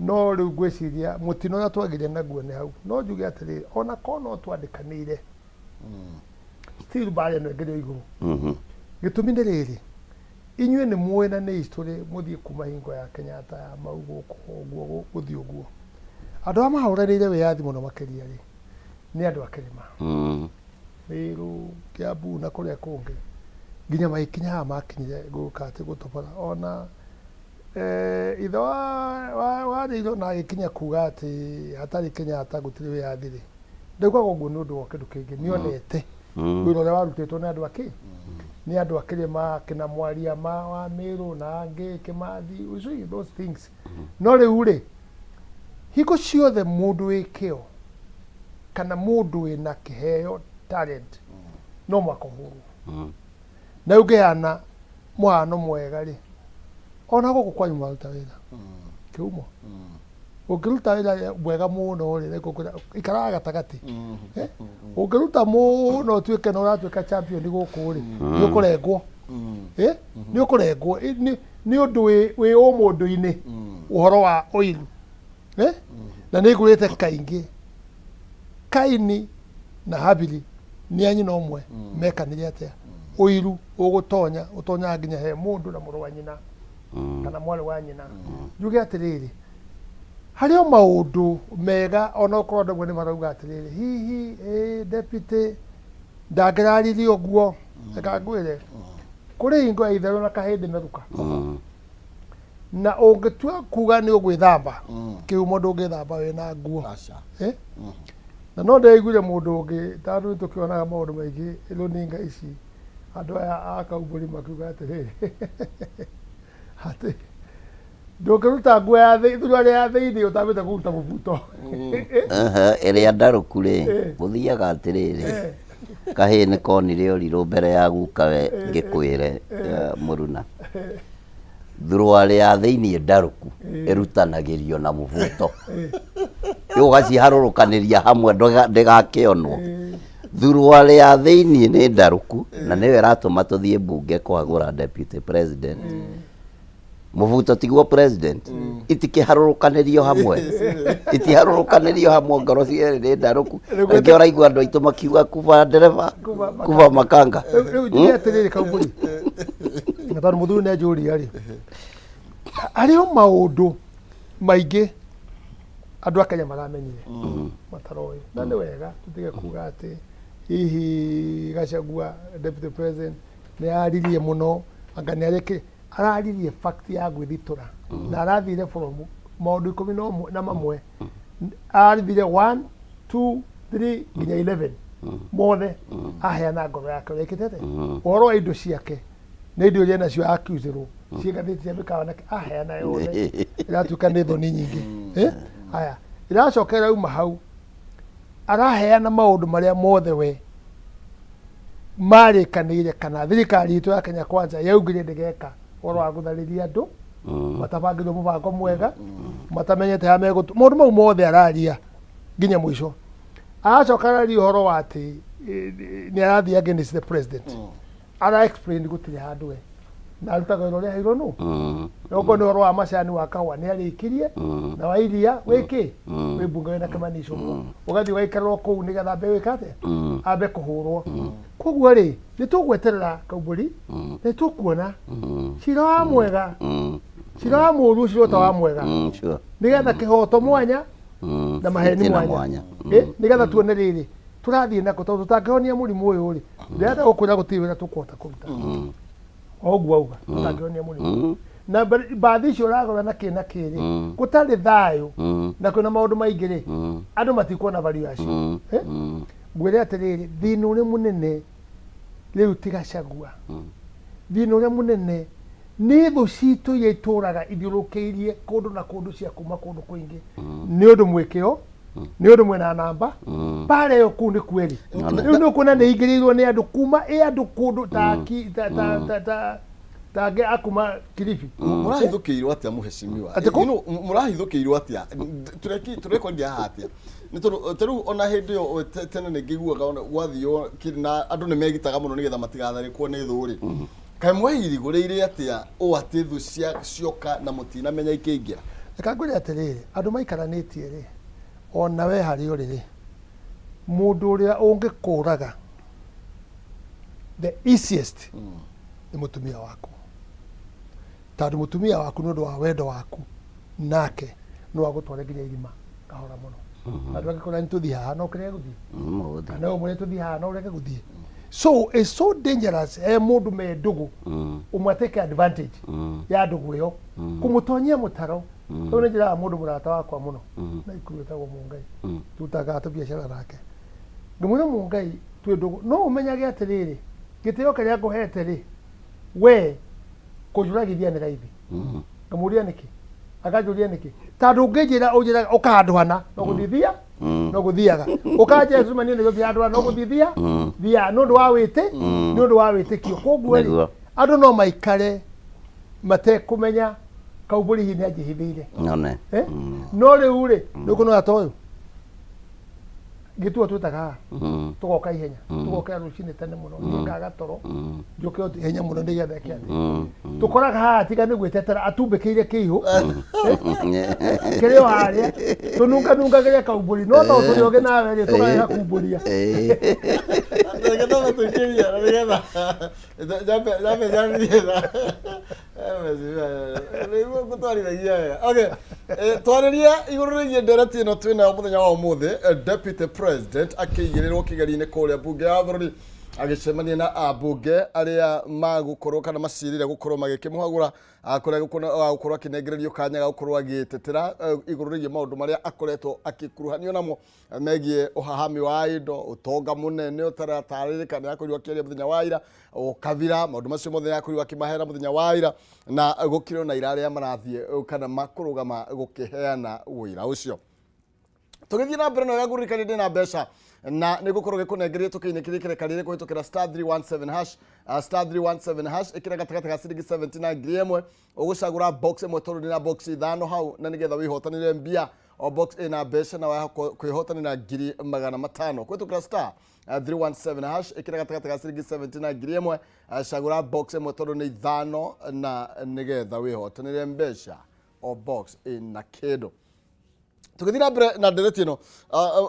No rĩu ngwĩciria mũtino ũrĩa twagĩire naguo nĩ hau. No njuge atĩrĩrĩ, ona korwo no twandĩkanĩire, still mbara ĩno ĩngĩrĩ o igũrũ. Gĩtũmi nĩ rĩrĩ, inyuĩ nĩ mũĩ na nĩ history mũthiĩ kuma hingo ya Kenyatta ya Mau gũkũ ũguo gũthiĩ ũguo. Andũ arĩa mahũranĩire wĩyathi mũno makĩria rĩ, nĩ andũ a kĩrĩma. Meru, Kiambu na kũrĩa kũngĩ. Nginya magĩkinya haha makinyire gũka atĩ gũtobora. Ona ithe wa Rĩirũ na agĩkinya kuga atĩ hatarĩ Kenyatta gũtirĩ wĩyathi rĩ, ndaugaga ũguo nĩ ũndũ wa kĩndũ kĩngĩ, nĩonete wĩra ũrĩa warutĩtwo nĩ andũ a kĩ? Nĩ andũ a kĩrĩma, kĩna Mwaria wa Mĩrũ na angĩ, Kĩmathi, you see those things. No rĩu rĩ, Hingo ciothe mũndũ wĩ kĩo kana mũndũ wĩna kĩheo, talent, no mũhaka ũhũrwo. Na rĩu ngĩheana mũhano mwega rĩ, ona gũkũ kwanyu mwaruta wĩra kĩhumo, ũngĩruta wĩra mwega mũno rĩ, reke ngwĩre, ikaraga gatagatĩ. Eh? Ũngĩruta mũno ũtuĩke nĩ ũratuĩka champion gũkũ rĩ, nĩ ũkũrengwo. Eh? Nĩ ũkũrengwo. Nĩ ũndũ wĩ ũmũndũ-inĩ, ũhoro wa ũiru. Eh? Na nĩ ngũrĩte kaingĩ Kaini na Habili nĩ a nyina ũmwe, mekanire atĩa? Ũiru ũgũtonya ũtonyaga nginya he mũndũ na mũrũ wa nyina kana mwarĩ wa nyina. Njuge atĩrĩrĩ, harĩ o maũndũ mega, ona okorwo andũ amwe nĩ marauga atĩrĩrĩ, hihi deputy ndangĩraririe ũguo. Reka ngwĩre, kũrĩ hingo ya itherũ na kahĩndĩ meruka, na ũngĩtua kuga nĩ ũgwĩthamba kĩhumo, ndũngĩthamba wĩna nguo. Aca. Eh? Na no ndĩraiguire mũndũ ũngĩ, tondũ nĩ tũkĩonaga maũndũ maingĩ rũninga ici, andũ aya a Kaumbũri makiuga atĩrĩrĩ, atĩ ndũngĩruta nguo ya thuruarĩ ya thĩinĩ ũtambĩte kũruta mũbuto. Ehe, ĩrĩa ndarũku rĩ, gũthiaga atĩrĩrĩ, kahĩĩ nĩ konire ũrirũ mbere ya gukawe. Ngĩkwĩre mũruna, thuruarĩ ya thĩinĩ ndarũku ĩrutanagĩrio na mũbuto, rĩu ũgaciharũrũkanĩria hamwe ndĩgakĩonwo. Thuruarĩ ya thĩinĩ nĩ ndarũku na nĩyo ĩratũma tũthiĩ mbunge kũhagũra deputy president. Mũbuto tiguo president, itikĩharũrũkanĩrio hamwe, itiharũrũkanĩrio hamwe, ngoro cierĩ nĩ ndarũku. Rĩngĩ ũraigua andũ aitũ makiuga kuba ndereba kuba makanga. Rĩu njuge atĩrĩrĩ, Kaumbũri, na tondũ mũthuri nĩ anjũria rĩ, harĩ o maũndũ maingĩ andũ a Kenya maramenyire mataroĩ, na nĩ wega tũtige kuga atĩ hihi Gachagua, deputy president, nĩ aririe mũno, anga nĩ arĩkĩ araririe fact ya gwĩthitũra, na arathire from maũndũ 11 na mamwe, arathire 1 2 3 nginya 11 mothe, aheana ngoro yake ũrĩa ĩkĩte atĩa, ũhoro wa indo ciake nĩ indo iria nacio accusĩrwo ciĩ ngathĩti cia mĩkawa na aheana yothe, ĩratuĩka nĩ thoni nyingĩ. Eh? Haya, ĩracoka ĩrauma hau, araheana maũndũ marĩa mothe we marĩkanĩire kana thirikari itũ ya Kenya Kwanza yaugire ndĩgeka, ũhoro wa gũtharĩria andũ matabangĩirwo mũbango mwega, matamenyete harĩa megũtũ, maũndũ mau mothe araria nginya mũico. Aracoka araria ũhoro wa atĩ nĩ arathiĩ against the president, ara explain gũtirĩ handũ we na arutaga wĩra ũrĩa aheirwo nũ. Okorwo nĩ ũhoro wa macani wa kahũa nĩ arĩkirie, na wa iria wĩkĩ wĩ mbunge wĩna Kĩmani Ichung'wa, ũgathiĩ ũgaikarwo kũu nĩgetha ambe gwĩka atĩa, ambe kũhũrwo. Koguo rĩ, nĩ tũgweterera, Kaumbũri, nĩ tũkuona cira wa mwega, cira wa mũũru ũcirwo ta wa mwega, nĩgetha kĩhoto mwanya na maheni Kĩna mwanya. Mwanya. Nĩgetha tuone rĩrĩ tũrathiĩ nako, tondũ tũtangĩhonia mũrimũ ũyũ rĩ, ndĩrenda gũkwĩra gũtirĩ wĩra tũkũhota kũruta. O ũguo auga, tũtangĩhonia mũrimũ na mbathi icio ũragũra na kĩ na kĩ rĩ, gũtarĩ thayũ na kwĩna maũndũ maingĩ rĩ, andũ matikuona value yacio. Eh? Ngwĩre atĩrĩrĩ, thĩna ũrĩa mũnene rĩu ti Gachagua, thĩna ũrĩa mũnene nĩ thũ citũ iria itũraga ithiũrũrũkĩirie kũndũ na kũndũ, cia kuma kũndũ kũingĩ, nĩ ũndũ mwĩkĩo, nĩ ũndũ mwena namba mbara ĩyo kũu nĩ kweri. Rĩu nĩ ũkuona nĩ ingĩrĩirwo nĩ andũ kuma ĩ andũ kũndũ ta ta ta ta ta ta angĩ a kuma Kilifi. Mũrahithũkĩirwo atĩa, mũhecimiwa? Atĩ kũ? Mũrahithũkĩirwo atĩa? Tũrekwendia haha atĩa? Nĩ tondũ ta rĩu ona hĩndĩ ĩyo tene nĩ ngĩiguaga ona gwathio na andũ nĩ megitaga mũno nĩgetha matigatharĩkwo nĩ thũ rĩ, kaĩ mwehirigũrĩire atĩa ũũ atĩ thũ cia cioka na mũtinamenya ikĩingĩra? Reka ngwĩre atĩrĩrĩ, andũ maikaranĩtie rĩ, ona we harĩa ũrĩ rĩ, mũndũ ũrĩa ũngĩkũraga the easiest nĩ mũtumia waku, tondũ mũtumia waku nĩ ũndũ wa wendo waku nake no agũtware nginya irima kahora mũno. Andũ angĩkorwo nĩ tũthiĩ haha no kĩrege gũthiĩ, kana ũmwe tũthiĩ haha no ũrege gũthiĩ. So it's so dangerous he mũndũ me ndũgũ, ũmwe take advantage ya ndũgũ ĩyo kũmũtonyia mũtaro. Rĩu nĩ njĩraga mũndũ mũrata wakwa mũno na ikuru wĩtagwo Mũngai, tutaga tũbiacara nake, ngĩmwĩra, Mũngai, twĩ ndũgũ, no ũmenyage atĩrĩrĩ, gĩtĩo kĩrĩa ngũhete rĩ, we kũnjũragithia nĩ raithi. Ngamũria nĩkĩ. Akanjũria nĩkĩ, tondũ ũngĩnjĩra ũnjĩraga ũka handũ hana no gũthiĩ thia no gũthiaga, ũkanjĩra tũcemanie nĩ gũthiĩ handũ hana no gũthiĩ thia thiaga, nĩ ũndũ wa wĩtĩ nĩ ũndũ wa wĩtĩkio. Koguo rĩ, andũ no maikare matekũmenya Kaumbũri hihi nĩ anjĩhithĩire. None. Eh? No rĩu rĩ, nĩ ũkuona ta ũyũ gĩtuo twĩtaga haha, tũgoka ihenya, tũgokĩra rũcinĩ tene mũno, niĩ ngaga toro, njũke o ihenya mũno nĩgetha eke atĩ tũkoraga haha tiga nĩ gwĩtetera atumbĩkĩire kĩihũ kĩrĩ o harĩa tũnunganungagĩre Kaumbũri, no to tũrĩ ogĩ nawe rĩ, tũkarega kumbũria. Reke tũgatũikĩria na nĩgetha nyambe nyambie na nĩguo ngũtwarithagia wega. Okay, twarĩrie igũrũ rĩgiĩ ndereti ĩno twĩ nayo mũthenya wa ũmũthĩ. Deputy President akĩigĩrĩrwo kĩgerio-inĩ kũrĩa mbunge ya bũrũri, agĩcemania na ambunge arĩa magũkorwo kana macirĩire gũkorwo magĩkĩmũhagũra, kũrĩa gũkorwo akĩnengererio kanya ga gũkorwo agĩtetera igũrũ rĩgiĩ maũndũ marĩa akoretwo akĩkuruhanio namo megiĩ ũhahami wa indo, ũtonga mũnene ũtaratarĩrĩka. Nĩ akorirwo akĩaria mũthenya wa ira, ũkabira maũndũ macio mothe nĩ akorirwo akĩmahera mũthenya wa ira, na gũkĩrĩ ona ira arĩa marathiĩ kana makũrũgama gũkĩheana ũira ũcio. Tũgĩthiĩ na mbere na wega, ngũririkanie ndĩna mbeca na nĩ ngũkorwo gĩkũnengeria tũkĩinĩ kĩrĩa kĩrekarĩre kũhĩtũkĩra star 317 hash, star 317 hash. Ĩkĩra gatagatĩ ga ciringi 70 na 1000, ũgũcagũra box ĩmwe tondũ ndĩna box ithano hau, na nĩgetha wĩhotanĩre mbia. O box ĩna mbeca na waha kwĩhotanĩra 500,000 kũhĩtũkĩra star 317 hash. Ĩkĩra gatagatĩ ga ciringi 70 na 1000, cagũra box ĩmwe tondũ nĩ ithano, na nĩgetha wĩhotanĩre mbeca. O box ĩna kĩndũ. Tũgĩthiĩ na mbere na ndereti ĩno,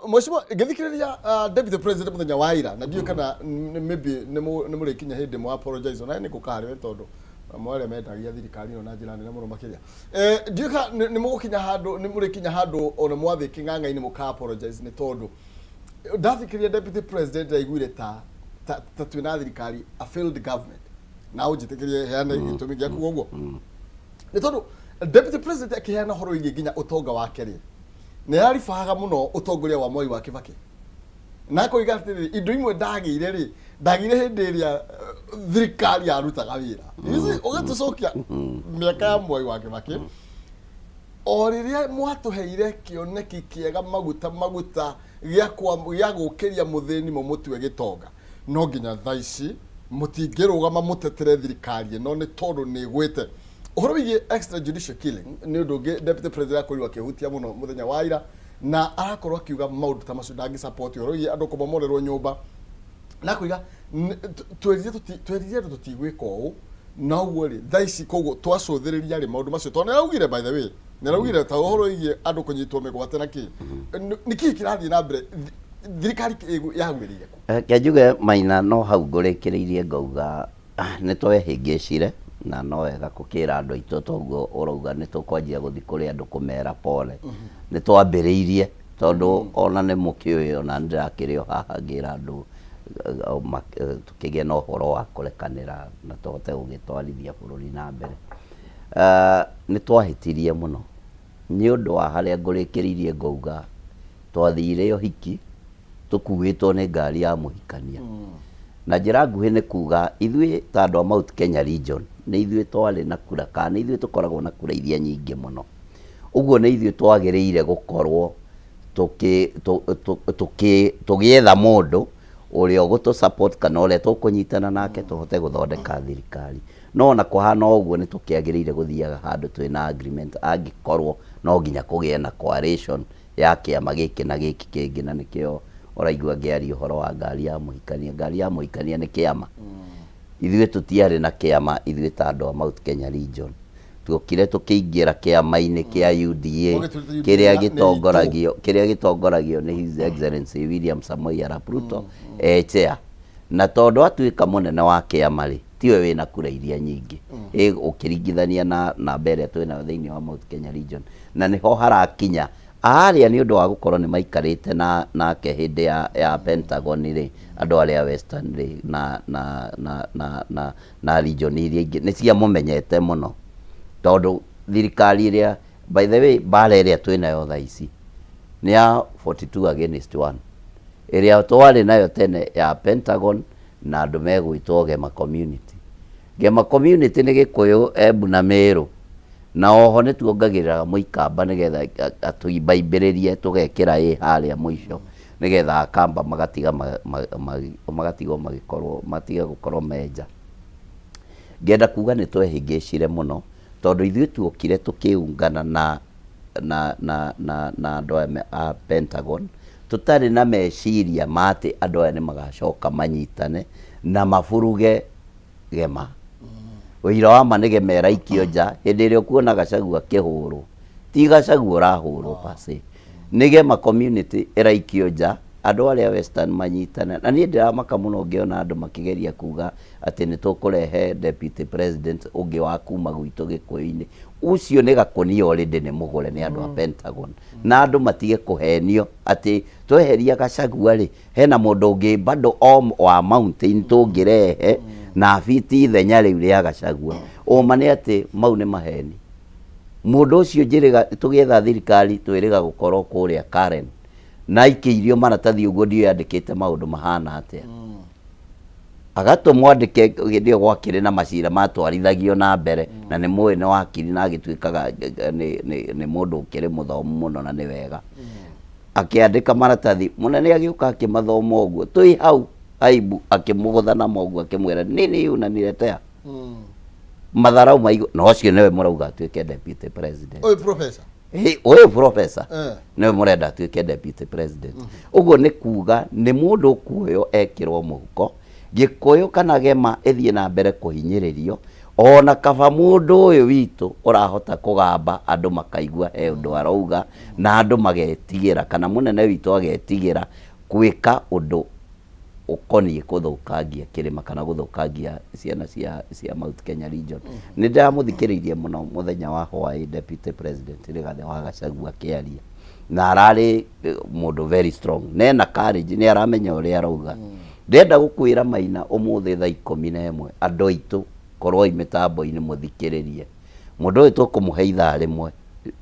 mheshimiwa, ngĩthikĩrĩria Deputy President mũthenya wa ira, na ndiũĩ kana maybe nĩ mũrĩkinya hĩndĩ mwa apologize, ona nĩ ngũka harĩ we tondũ amwe arĩa mendagia thirikari ĩno na njĩra nene mũno makĩria. Ndiũĩ kana nĩ mũgũkinya handũ, nĩ mũrĩkinya handũ ona mwathiĩ kĩng'ang'a-inĩ mũka apologize, nĩ tondũ ndathikĩrĩria Deputy President ndaiguire ta twĩna thirikari, a failed government, na ũnjĩtĩkĩrie heane gĩtũmi gĩa kuga ũguo, nĩ tondũ Deputy President akĩheana ũhoro wĩgiĩ nginya ũtonga wake rĩ, nĩ araribaga mũno ũtongoria wa Mwai wa Kibaki, na akoiga atĩrĩrĩ, indo imwe ndagĩire rĩ, ndagĩire hĩndĩ ĩrĩa thirikari yarutaga wĩra. You see, ũgĩtũcokia mĩaka ya Mwai wa Kibaki, o rĩrĩa mwatũheire kĩoneki kĩega, maguta maguta gĩa gĩa gũkĩria mũthĩni mũmũtue gĩtonga, no nginya thaa ici mũtingĩrũgama mũtetere thirikari ĩno nĩ tondũ nĩ ĩgwĩte. Ũhoro wĩgiĩ extrajudicial killing nĩ ũndũ ũngĩ Deputy President akorirwo akĩhutia mũno mũthenya wa ira, na arakorwo akiuga maũndũ ta macio ndangĩ support, ũhoro wĩgiĩ andũ kũmomorerwo nyũmba, na akoiga twerire andũ tũtigwĩka ũũ na ũguo rĩ thaa ici, koguo twacũthĩrĩria rĩ maũndũ macio, tondũ nĩaraugire, by the way, nĩaraugire ta ũhoro wĩgiĩ andũ kũnyitwo mĩgwate na kĩ, nĩ kĩĩ kĩrathiĩ na mbere, thirikari yagwĩrĩire kũ? Reke njuge Maina, no hau ngũrĩkĩrĩirie ngauga nĩ twehĩngĩcire, na no wega gũkĩra andũ aitũ toguo ũrauga nĩ tũkwanjia gũthiĩ kũrĩ andũ kũmera pole. Nĩ twambĩrĩirie tondũ ona nĩ mũkĩũĩ, ona nĩ ndĩrakĩrĩ o haha ngĩra andũ tũkĩgĩe na ũhoro wa kũrekanĩra na tũhote gũgĩtwarithia bũrũri na mbere. Nĩ twahĩtirie mũno nĩ ũndũ wa harĩa ngũrĩkĩrĩirie ngauga twathire ũhiki tũkuĩtwo nĩ ngari ya mũhikania. Na njĩra nguhĩ nĩ kuga ithuĩ ta andũ a Mount Kenya region nĩ ithuĩ twarĩ na kura, kana nĩ ithuĩ tũkoragwo na kura iria nyingĩ mũno. Ũguo nĩ ithuĩ twagĩrĩire gũkorwo tũgĩetha mũndũ ũrĩa ũgũtũ support kana ũrĩa tũkũnyitana nake tũhote gũthondeka thirikari. No ona kũhana ũguo nĩ tũkĩagĩrĩire gũthiaga handũ twĩna agreement, angĩkorwo no nginya kũgĩe na coalition ya kĩama gĩkĩ na gĩkĩ kĩngĩ, na nĩkĩo ũraigua ngĩaria ũhoro wa ngari ya mũhikania. Ngari ya mũhikania nĩ kĩama. Ithuĩ tũtiarĩ na kĩama, ithuĩ ta andũ a Mount Kenya region. Tuokire tũkĩingĩra kĩama-inĩ kĩa UDA Ũgĩtuĩte UDA kĩrĩa nĩ itũ. gĩtongoragio kĩrĩa gĩtongoragio nĩ His Excellency William Samoei Arap Ruto e chair. Na tondũ atuĩka mũnene wa kĩama rĩ, tiwe wĩna kura iria nyingĩ ĩ ũkĩringithania na namba ĩrĩa twĩnayo thĩinĩ wa Mount Kenya region, na nĩho harakinya arĩa nĩ ũndũ wa gũkorwo nĩ maikarĩte na nake hĩndĩ ya Pentagon rĩ, andũ arĩa Western rĩ na region iria ingĩ nĩ ciamũmenyete mũno, tondũ thirikari ĩrĩa, by the way, mbara ĩrĩa twĩnayo thaa ici nĩ ya 42 against 1. Ĩrĩa twarĩ nayo tene ya Pentagon na andũ megwĩtwo Gema community. Gema community nĩ Gĩkũyũ, Embu na Meru. Na oho nĩ tuongagĩrĩra mũikamba nĩgetha atũimbaimbĩrĩrie tũgekĩra ĩ harĩa mũico nĩgetha akamba magatiga magatigwo magĩkorwo matige gũkorwo me nja. Ngenda kuga nĩ twehĩngĩcire mũno tondũ ithuĩ tuokire tũkĩungana na na na na na andũ aya a Pentagon tũtarĩ na meciria ma atĩ andũ aya nĩ magacoka manyitane na maburuge Gema. Ũira wa ma nĩ Gema ĩraikio nja hĩndĩ ĩrĩa ũkuona Gachagua akĩhũrwo. Ti Gachagua ũrahũrwo per se. Nĩ Gema community ĩraikio nja, andũ arĩa Western manyitane. Na niĩ ndĩramaka mũno ngĩona andũ makĩgeria kuga atĩ nĩ tũkũrehe deputy president ũngĩ wa kuma gwitũ Gĩkũyũ-inĩ. Ũcio nĩ gakũnia already nĩ mũgũre nĩ andũ a Pentagon. Na andũ matige kũhenio atĩ tweheria Gachagua rĩ, hena mũndũ ũngĩ bado o wa mountain tũngĩrehe na abiti ithenya rĩu rĩa Gachagua. Ũma nĩ atĩ mau nĩ maheni. Mũndũ ũcio njĩrĩga tũgĩetha thirikari twĩrĩga gũkorwo kũrĩa Karen na aikĩirio maratathi ũguo ndiũĩ andĩkĩte maũndũ mahana atĩa. Agatũmwo andĩke hĩndĩ ĩyo gwakĩrĩ na macira matwarithagio na mbere na nĩ mũĩ nĩ wakiri na agĩtuĩkaga nĩ mũndũ ũkĩrĩ mũthomu mũno na nĩ wega. Akĩandĩka maratathi, mũnene agĩũka akĩmathoma ũguo, twĩ hau aibu akĩmũgũtha namo ũguo akĩmwĩra nini hii unaniletea madharau maigo na ũcio nĩwe mũrauga atuĩke deputy president. Ũyũ professor. Ĩ, ũyũ professor nĩwe mũrenda atuĩke deputy president. Ũguo nĩ kuga nĩ mũndũ ũkuoywo ekĩrwo mũhuko, Gĩkũyũ kana Gema ĩthiĩ na mbere kũhinyĩrĩrio, ona kaba mũndũ ũyũ witũ ũrahota kũgamba andũ makaigua he ũndũ arauga na andũ magetigĩra kana mũnene witũ agetigĩra gwĩka ũndũ ũkoniĩ gũthũkangia kĩrĩma kana gũthũkangia ciana cia, cia Mount Kenya region. Nĩ ndĩramũthikĩrĩirie mũno mũthenya wa hwaĩ Deputy President Rigathĩ wa Gachagua akĩaria na ararĩ mũndũ very strong na ena courage nĩ aramenya ũrĩa arauga. Ndĩrenda gũkwĩra Maina ũmũthĩ thaa 11 andũ aitũ korwoi mĩtambo-inĩ mũthikĩrĩrie. Mũndũ ũyũ tũkũmũhe ithaa rĩmwe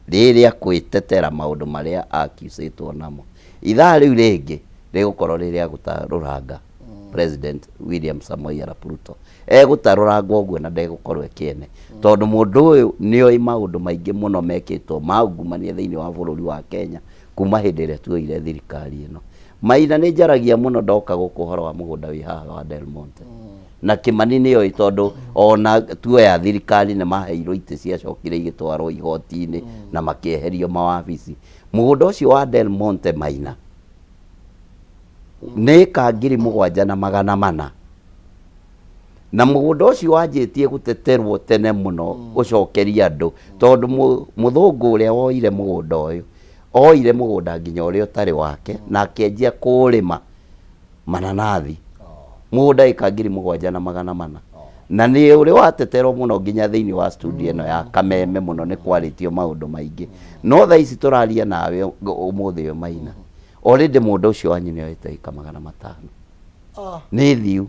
rĩrĩa kwĩtetera maũndũ marĩa accusĩtwo namo. Ithaa rĩu rĩngĩ rĩgũkorwo rĩ rĩa gũtarũranga President William Samoei Arap Ruto. Egũtarũrangwo ũguo na ndegũkorwo e kĩene tondũ mũndũ ũyũ nĩoĩ maũndũ maingĩ mũno mekĩtwo ma ungumania thĩinĩ wa bũrũri wa Kenya kuma hĩndĩ ĩrĩa tuoire thirikari ĩno. Maina nĩ njaragia mũno ndoka gũkũ ũhoro wa mũgũnda wĩ haha wa Del Monte. Na Kĩmani nĩoĩ tondũ ona tuoya thirikari nĩ maheirwo itĩ ciacokire igĩtwarwo igoti-inĩ na makĩeherio mawabici. Mũgũnda ũcio wa Del Monte Maina nĩ ĩka 7400. Na mũgũnda ũcio wanjĩtie gũteterwo tene mũno ũcokerie andũ tondũ mũthũngũ ũrĩa woire mũgũnda ũyũ oire mũgũnda nginya ũrĩa ũtarĩ wake na akĩanjia kũũrĩma mananathi. Mũgũnda ĩka 7400. Na nĩ ũrĩ wateterwo mũno nginya thĩinĩ wa studio ĩno ya Kameme mũno nĩ kwarĩtio maũndũ maingĩ. No thaa ici tũraria nawe ũmũthĩ ũyũ Maina, already mũgũnda ũcio wanyu nĩ oete ĩka 500. Nĩ thiu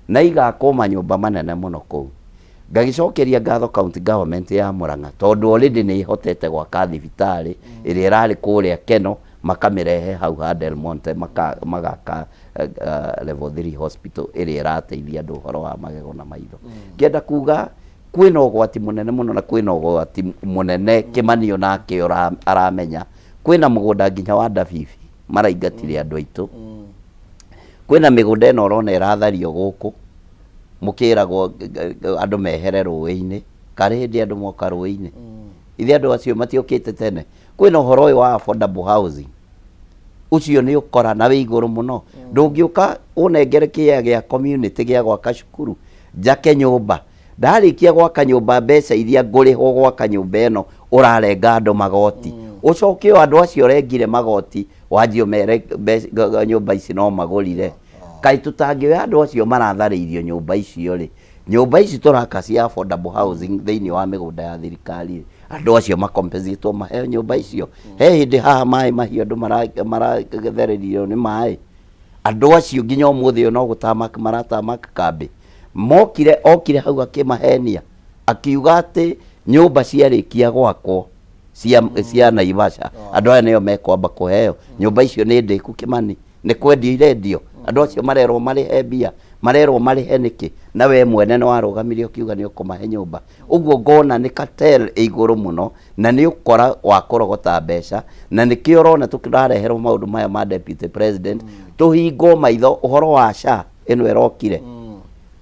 na igakwo manyũmba manene mũno kũu. Ngagĩcokeria ngatho county government ya Murang'a tondũ already nĩ ĩhotete gwaka thibitarĩ ĩrĩa ĩrarĩ kũrĩa Keno makamĩrehe hau ha Del Monte magaka level 3 hospital ĩrĩa ĩrateithia andũ ũhoro wa magego na maitho. Ngĩenda kuga kwĩna ũgwati mũnene mũno na kwĩna ũgwati mũnene Kĩmani onake aramenya. Kwĩna mũgũnda nginya wa Ndabibi maraingatire andũ aitũ. Kwĩna mĩgũnda ĩno ũrona ĩrathario gũkũ mũkĩragwo andũ mehere rũĩ-inĩ, karĩ hĩndĩ andũ moka rũĩ-inĩ? Ithe andũ acio matiokĩte tene? Kwĩna ũhoro ũyũ wa affordable housing, ũcio nĩ ũkora na wĩ igũrũ mũno. Ndũngĩũka ũnengere kĩea gĩa community gĩa gwaka cukuru, njake nyũmba, ndarĩkia gwaka nyũmba mbeca iria ngũrĩhwo gwaka nyũmba ĩno ũrarenga andũ magoti, ũcoke o andũ acio ũrengire magoti wanjie ũmere nyũmba ici no magũrire. Kaĩ tũtangĩoya andũ acio maratharĩirio nyũmba icio rĩ, nyũmba ici tũraka cia affordable housing thĩinĩ wa mĩgũnda ya thirikari rĩ, andũ acio makompensatwo maheo nyũmba icio. He hĩndĩ haha maĩ mahiũ andũ marathererio nĩ maĩ, andũ acio nginya ũmũthĩ ũyũ no gũtamak maratamak kambĩ. Mokire, okire hau akĩmahenia akiuga atĩ nyũmba ciarĩkia gwakwo cia Naivasha andũ aya nĩo mekwamba kũheo nyũmba icio. Nĩ ndĩku Kĩmani, nĩ kwendio irendio, andũ acio marerwo marĩhe mbia. Marerwo marĩhe nĩkĩ na we mwene nĩ warũgamire ũkiuga nĩ ũkũmahe nyũmba? Ũguo ngona nĩ cartel ĩ igũrũ mũno na nĩ ũkora wa kũrogota mbeca, na nĩkĩo ũrona tũrareherwo maũndũ maya ma deputy president, tũhingwo maitho ũhoro wa SHA ĩno ĩrokire,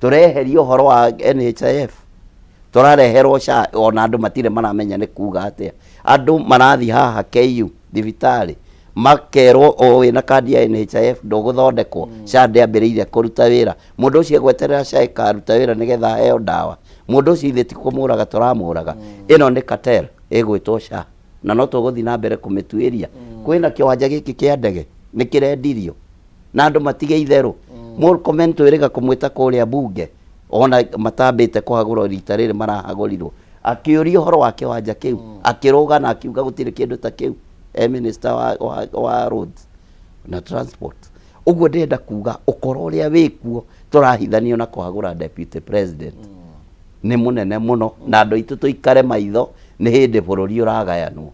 tũreherio ũhoro wa NHIF, tũrareherwo SHA ona andũ matirĩ maramenya nĩ kuga atĩa. Andũ marathiĩ haha KU thibitarĩ makerwo o wĩna kandi ya NHIF ndũgũthondekwo, SHA ndĩambĩrĩirie kũruta wĩra. Mũndũ ũcio egweterera SHA ĩkaruta wĩra nĩgetha aheo ndawa. Mũndũ ũcio ithuĩ ti kũmũraga tũramũraga. Ĩno nĩ cartel ĩgwĩtwo SHA na no tũgũthiĩ na mbere kũmĩtuĩria. Kwĩna kĩwanja gĩkĩ kĩa ndege nĩ kĩrendirio na andũ matige itherũ. Murkomen twĩrĩga kũmwĩta kũrĩa bunge ona matambĩte kũhagũrwo rita rĩrĩ marahagũrirwo. Akĩũria ũhoro wa kĩwanja kĩu akĩrũga na akiuga gũtirĩ kĩndũ ta kĩu e minister wa roads na transport. Ũguo ndĩrenda kuga ũkora ũrĩa wĩkuo tũrahithanio na kũhagũra deputy president nĩ mũnene mũno, na andũ aitũ tũikare maitho nĩ hĩndĩ bũrũri ũragayanwo.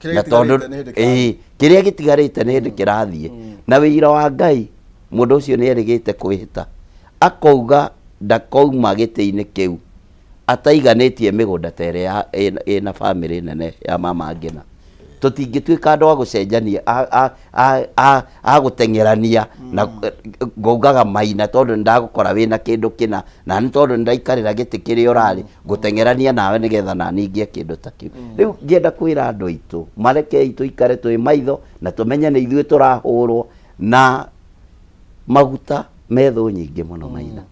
Kĩrĩa Na tondũ gĩtigarĩte nĩ hĩndĩ kĩrathiĩ. ĩĩ, kĩrĩa gĩtigarĩte nĩ hĩndĩ kĩrathiĩ. Na wĩira wa Ngai mũndũ ũcio nĩ erĩgĩte kwĩhĩta akauga ndakouma gĩtĩ-inĩ kĩu ataiganĩtie mĩgũnda ta ĩrĩa ĩna bamĩrĩ nene ya mama Ngina. Tũtingĩtuĩka andũ a gũcenjania, a gũteng'erania na ngaugaga maina tondũ nĩndagũkora wĩna kĩndũ kĩna, na nĩ tondũ nĩndaikarĩra gĩtĩ kĩrĩa ũrarĩ, ngũteng'erania nawe nĩgetha nani ngĩe kĩndũ ta kĩu. Rĩu ngĩenda kwĩra andũ aitũ, marekei tũikare twĩ maitho na tũmenye nĩ ithuĩ tũrahũrwo na maguta me thũ nyingĩ mũno maina.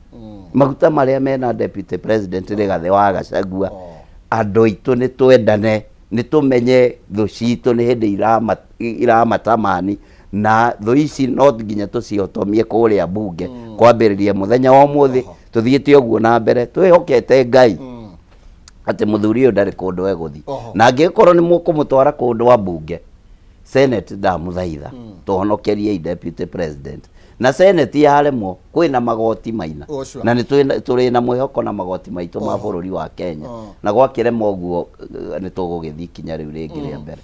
Maguta marĩa mena deputy president Rigathĩ wa Gachagua, andũ aitũ nĩ twendane, nĩ tũmenye thũ citũ nĩ hĩndĩ iramatamani, na thũ ici no nginya tũcihotomie kũrĩa bunge kwambĩrĩria mũthenya wa ũmũthĩ, tũthiĩte ũguo na mbere twĩhokete Ngai atĩ mũthuri ũyũ ndarĩ kũndũ egũthiĩ. Na angĩkorwo nĩ mũkũmũtwara kũndũ wa bunge, Senate ndamũthaitha tũhonokeriei deputy president. Na Senate yaremwo kwĩna magoti maina. Oh, sure. Na nĩ tũrĩ na mwĩhoko na magoti maitũ ma bũrũri wa Kenya. Na gwakĩremwo ũguo nĩ tũgũgĩthiĩ ikinya rĩu rĩngĩ rĩa mbere.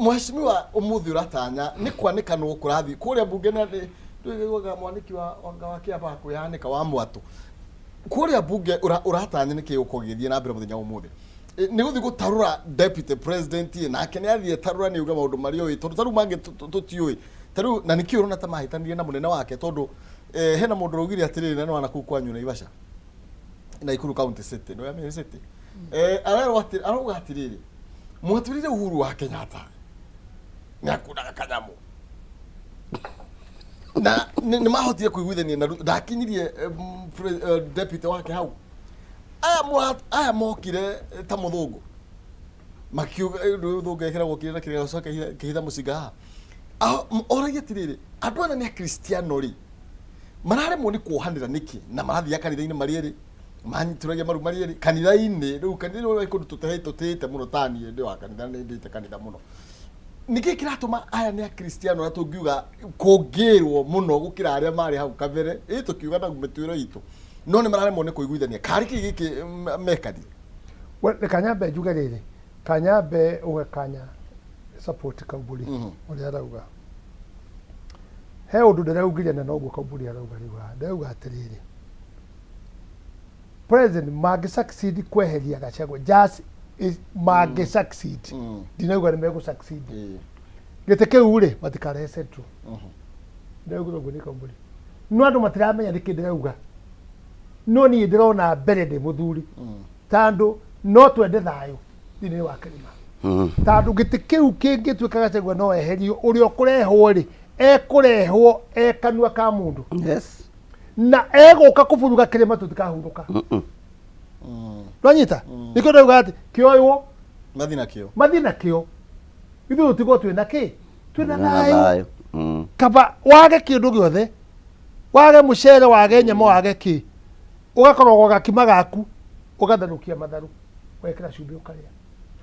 Mheshimiwa ũmũthĩ ũratanya nĩ kwanĩkanwo kũrathiĩ kũrĩa mbunge na nĩ tũiguaga mwanĩki wa wanga wa kĩamba kwĩyanĩka wa mwatũ. Kũrĩa mbunge ũratanya nĩ kĩ gũkorwo gĩgĩthiĩ na mbere mũthenya wa ũmũthĩ? Nĩ gũthiĩ gũtarũra deputy president ĩ, nake nĩ athiĩ tarũra nĩ auga maũndũ marĩa oĩ, tondũ ta rĩu mangĩ tũtiũĩ. Ta rĩu, na nĩkĩ ũrona ta mahĩtanirie na mũnene wake, tondũ hena mũndũ ũraugire atĩrĩrĩ, na nĩ wa nakũu kwanyu Naivasha, Nakuru County City, nĩ ũramenya City? Arerwo atĩ, arauga atĩrĩrĩ, mwatwĩrire Uhuru wa Kenyatta nĩ akundaga kanyamũ. Na nĩ mahotire kũiguithania na Ruto, ndakinyirie deputy wake hau. Aya aya mokire ta mũthũngũ makiuga rĩu mũthũngũ ekĩragwo kĩrĩa na kĩrĩa gĩcoka kĩhitha mũcinga haha. Oragia atĩrĩrĩ, andũ aya nĩ akristiano rĩ, mararemwo nĩ kuohanĩra nĩkĩ na marathiaga kanitha-inĩ marĩ erĩ, manyitũragia maru marĩ erĩ kanitha-inĩ. Rĩu kanitha-inĩ ũrĩa kũndũ tũtĩĩte mũno, ta niĩ ndĩ wa kanitha, nĩ ndĩte kanitha mũno. Nĩkĩ kĩratũma aya nĩ akristiano arĩa tũngiuga kũngĩrwo mũno gũkĩra arĩa marĩ hau kabere, ĩ tũkiuga na mĩtuĩro itũ, no nĩ mararemwo nĩ kũiguithania. Karĩ kĩ gĩkĩ mekanire? We, reka nyambe njuge rĩrĩ, kanyambe uge kanya support Kaumbũri ũrĩa arauga. He ũndũ ndĩraugire na noguo Kaumbũri arauga rĩu haha. Ndĩrauga atĩrĩrĩ, president mangĩ succeed kweheria Gachagua just is, mangĩ succeed, ndinauga nĩ megũ succeed, gĩtĩ kĩu rĩ matikarehe central. Ndĩraugire ũguo nĩ Kaumbũri, no andũ matiramenya nĩkĩ ndĩrauga, no niĩ ndĩrona mbere ndĩ mũthuri, tondũ no twende thayũ thĩinĩ wa kĩrĩma, tondũ gĩtĩ kĩu kĩngĩtuĩka Gachagua no eherio, ũrĩa ũkũrehwo rĩ ekũrehwo e kanua ka mũndũ. Na egũka kũburuga kĩrĩma, tũtikahurũka. Nwanyita nĩkĩo ndauga atĩ kĩoywo mathiĩ nakĩo, mathiĩ nakĩo, ithuĩ tũtigwo twĩna kĩ, twĩna thayũ. Kaba wage kĩndũ gĩothe, wage mũcere, wage nyama, wage kĩ, ũgakorogwo gakima gaku, ũgatherũkia matharũ, ũgekĩra cumbĩ, ũkarĩa,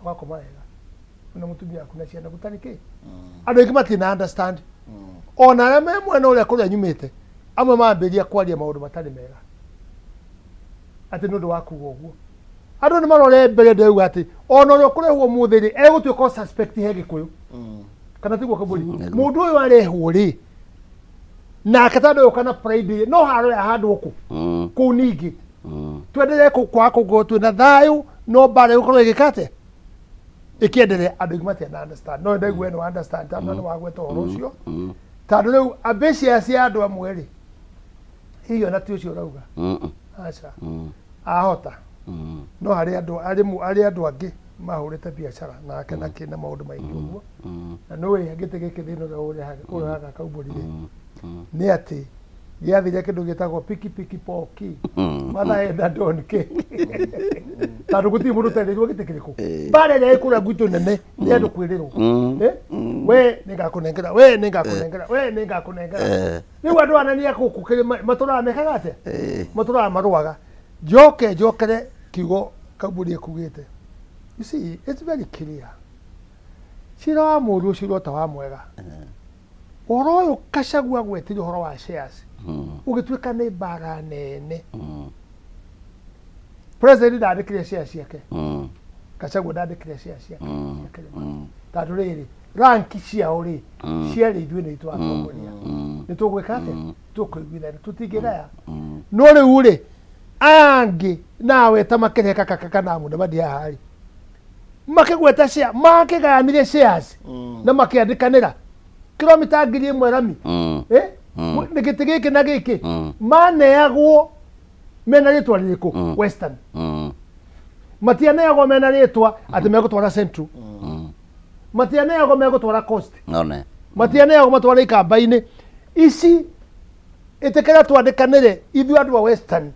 ũgakoma wega na mũtumia waku na ciana, gũtarĩ kĩ. Andũ aingĩ matirĩ na understand, ona arĩa me mwena ũrĩa kũrĩa nyumĩte, amwe mambĩrĩria kwaria maũndũ matarĩ mega atĩ nĩ ũndũ wa kuga ũguo. Andũ nĩ marore mbere, ndĩrauga atĩ ona ũrĩa ũkũrehwo ũmũthĩ rĩ, egũtuĩka o suspect he Gĩkũyũ, kana tiguo Kaburi? Mũndũ ũyũ arehwo rĩ, Nake tondũ ũka na pride no haro ya handũ kũ kũu ningĩ twendelee kwaga kũngorwo twĩna thayũ no mbara ĩgũkorwo ĩgĩka atĩa ĩkĩenderea andũ aingĩ matiana understand no ndaigua nĩ understand tondũ nĩ wagweta ũhoro ũcio tondũ rĩu ambitious ya andũ amwe rĩ hihi ona ti ũcio ũrauga aca ahota no harĩ andũ harĩ harĩ andũ angĩ mahũrĩte biacara nake na kĩ na maũndũ maingĩ ũguo na nĩũĩ gĩtĩ gĩkĩ thĩna ũrĩa ũrehaga ũrehaga kaumbũri rĩ nĩ atĩ gĩathire kĩndũ gĩtagwo piki piki poki mathaenda don ke tondũ gũtirĩ mũndũ ũterĩirwo gĩtĩ kĩrĩkũ mbara ĩrĩa ĩkũrĩa gwitũ nene nĩ andũ kwĩrĩrwo Eh? we nĩngakũnengera we nĩngakũnengera we nĩngakũnengera rĩu andũ anania gũkũ kĩrĩma matũraga mekaga atĩa matũraga marũaga njoke njokere kiugo kambuni ĩkugĩte you see it's very clear cira wa mũũru ũcirwo ta wa mwega ũhoro ũyũ Gachagua agwetire ũhoro wa shares ũgĩtuĩka nĩ mbara nene president ndandĩkire shares ciake Gachagua ndandĩkire shares ciake cia kĩrĩma tondũ rĩrĩ rank ciao rĩ ciarĩ ithuĩ nĩ itũ atongoria nĩ tũgwĩka atĩa tũkũiguithania tũtingĩgaya no rĩu rĩ aya angĩ nawe ta makĩreka kaka kana mũndũ haha rĩ makĩgweta share makĩgayanire shares na makĩandĩkanĩra kilomita 1000 rami eh nĩ gĩtĩ gĩkĩ na gĩkĩ maneagwo mena rĩtwa rĩrĩkũ western matianeagwo mena rĩtwa atĩ megũtwara central matianeagwo megũtwara coast None. matianeagwo matwara ikamba-inĩ ici ĩtĩkĩra twandĩkanĩre ithuĩ andũ a western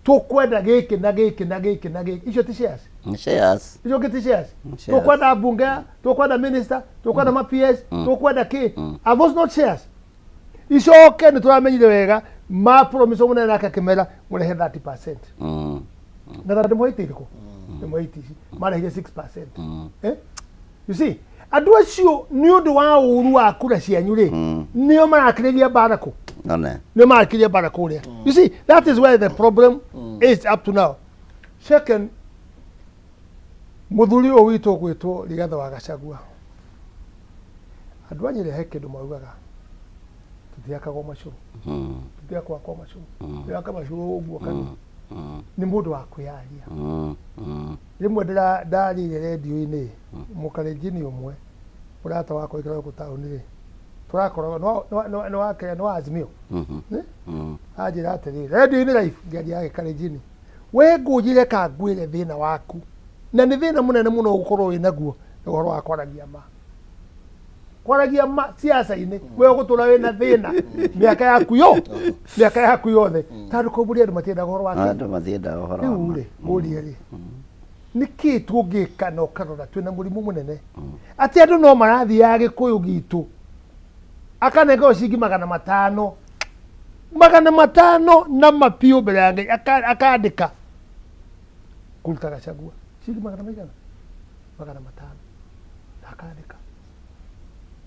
tũkwenda gĩkĩ na gĩkĩ na gĩkĩ na gĩkĩ icio ti shares Nĩ shares. icio ngĩ ti shares Shares. tũkwenda mbunge tũkwenda minister tũkwenda ma PS tũkwenda kĩ are those not shares icoke nĩ tũramenyire wega ma promise mũnene nake akĩmera mũrehe 30% na tondũ ndĩmũhe irĩkũ ndĩmũhe ici marehire 6% eh you see andũ acio nĩ ũndũ wa ũru wa kura cianyu rĩ nĩo marakĩrĩria mbara kũ None. nĩo marakĩrĩria mbara kũrĩa you see that is where the problem is up to now second mũthuri ũyũ witũ ũgwĩtwo Rigathĩ wa Gachagua andũ a Nyĩrĩ he kĩndũ maugaga tũtiakagwo macũrũ tũtiakwakwo macũrũ ndĩraka macũrũ ũguo kanua nĩ mũndũ wa kwĩyaria rĩmwe ndarĩire rendio-inĩ mũkarenjini ũmwe mũrata wakwa ikaraga gũkũ taũni rĩ tũrakoragwo nĩ wa Azimio Eh? Anjĩra atĩrĩrĩ rendio-inĩ live ngĩaria gĩkarenjini we ngũnjĩre ka ngwĩre thĩna waku na nĩ thĩna mũnene mũno ũgũkorwo wĩ naguo nĩ ũhoro wa kwaragia ma kwaragia ma siasa-inĩ we ũgũtũra wĩna thĩna mĩaka yaku yo mĩaka yaku yothe tondũ kũmbũria andũ matiendaga ũhoro wa kĩ Andũ matiendaga ũhoro wa rĩu ma. rĩ ngũrie rĩ nĩkĩ tũngĩka na ũkarora twĩna mũrimũ mũnene atĩ andũ no marathiaga gĩkũyũ gitũ akanengerwo ciringi 500 500 na mapiũ mbere ya Ngai akandĩka kũruta Gachagua ciringi magana maigana 500 na akandĩka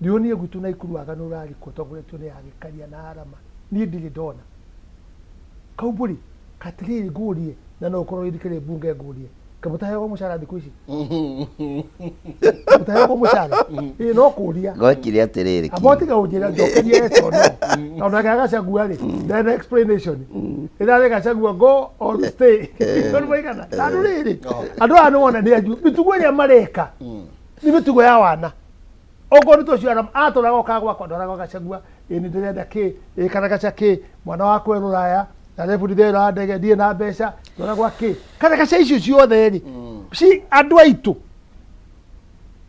ndionire gwitũ Naikuru waganu ũrarĩ kuo ũtongoretio nĩ Agĩkaria na Arama niĩ ndirĩ ndona kaumbũri katirĩrĩ ngũrie na no ũkorwo wĩthikĩrĩrie mbunge ngũrie kamũtaheagwo mũcara thikũ ici mũtaheagwo mũcara ĩĩ no kũria Gwekire atĩrĩrĩ amba tiga ũnjĩra njokerie yes or no tondũ nake Gachagua rĩ ndarĩ na explanation ĩrarĩ Gachagua go or stay tondũ maigana tondũ rĩrĩ andũ aya nĩwona nĩ anju mĩtugo ĩrĩa mareka nĩ mĩtugo ya wana okorwo nĩ tũcio arĩa atũraga okaga gwakwa ndwaraga Gachagua ĩ nĩ ndĩrenda kĩ ĩ karagaca kĩ mwana wakwa e rũraya na rebundithia wĩra wa ndege ndirĩ na mbeca ndwara gwa kĩ karagaca icio ciothe rĩ ci andũ aitũ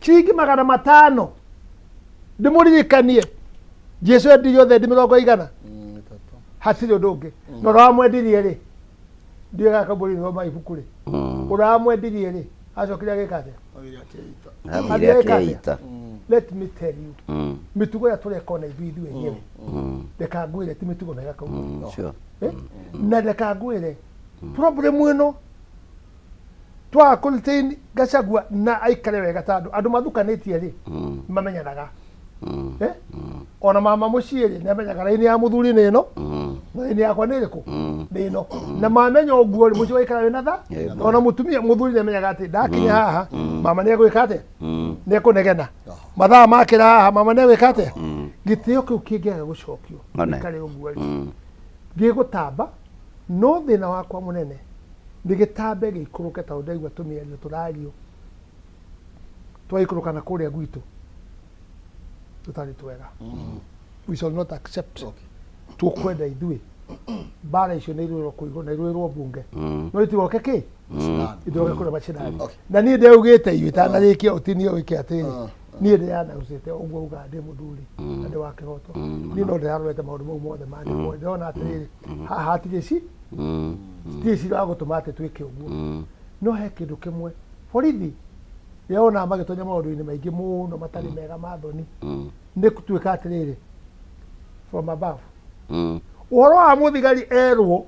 ciringi 500 ndĩmũririkanie Jesu endirio thendi mĩrongo igana hatirĩ ũndũ ũngĩ na ũrĩa wamwendirie rĩ ndiũĩ gakambũri thoma ibuku rĩ ũrĩa wamwendirie rĩ acokire agĩka atĩa Athire akĩita. Let me tell you mĩtugo ĩrĩa tũreka ona ithuĩ ithuĩ enyewe reka ngwĩre ti mĩtugo mĩega kau Sure. Eh? Na reka ngwĩre problem ĩno twaga kũ retain Gachagua na aikare wega tondũ andũ mathukanĩtie rĩ mamenyanaga Eh? Ona mama mũciĩ rĩ nĩamenyaga raini ya mũthuri nĩ ĩno na raini yakwa nĩ ĩrĩkũ nĩ ĩno na mamenya ũguo rĩ mũciĩ waikara wĩna tha ona mũtumia mũthuri nĩamenyaga atĩ ndakinya haha mama nĩegwĩka atĩa nĩekũnegena mathaa makĩra haha mama nĩegwĩka atĩa Gĩtĩo kĩu kĩngĩaga gũcokio One. gĩkarĩ ũguo rĩ, gĩgũtamba. No thĩna wakwa mũnene nĩ gĩtambe gĩikũrũke, tondũ ndaigua tũmĩario tũrario twaikũrũka na kũrĩa gwitũ tũtarĩ twega. We shall not accept. Tũkwenda ithuĩ mbara icio nĩ irũĩrwo kũu igũrũ na irũĩrwo bunge, no itigoke kĩ itigoke kũrĩa macinani. Na niĩ ndaugĩte irio itanarĩkia ũtinio wĩke atĩrĩ, niĩ ndĩranaũcĩte ũguo ugaga ndĩ mũthuri na ndĩ wa kĩhoto. Niĩ no ndĩrarorete maũndũ mau mothe mandĩkwo, ndĩrona atĩrĩrĩ, haha hatirĩ ci citirĩ cira wa gũtũma atĩ twĩke ũguo. No he kĩndũ kĩmwe, borithi rĩrĩa wonaga magĩtonya maũndũ-inĩ maingĩ mũno matarĩ mega ma thoni, nĩ gũtuĩka atĩrĩrĩ, from above, ũhoro wa mũthigari erwo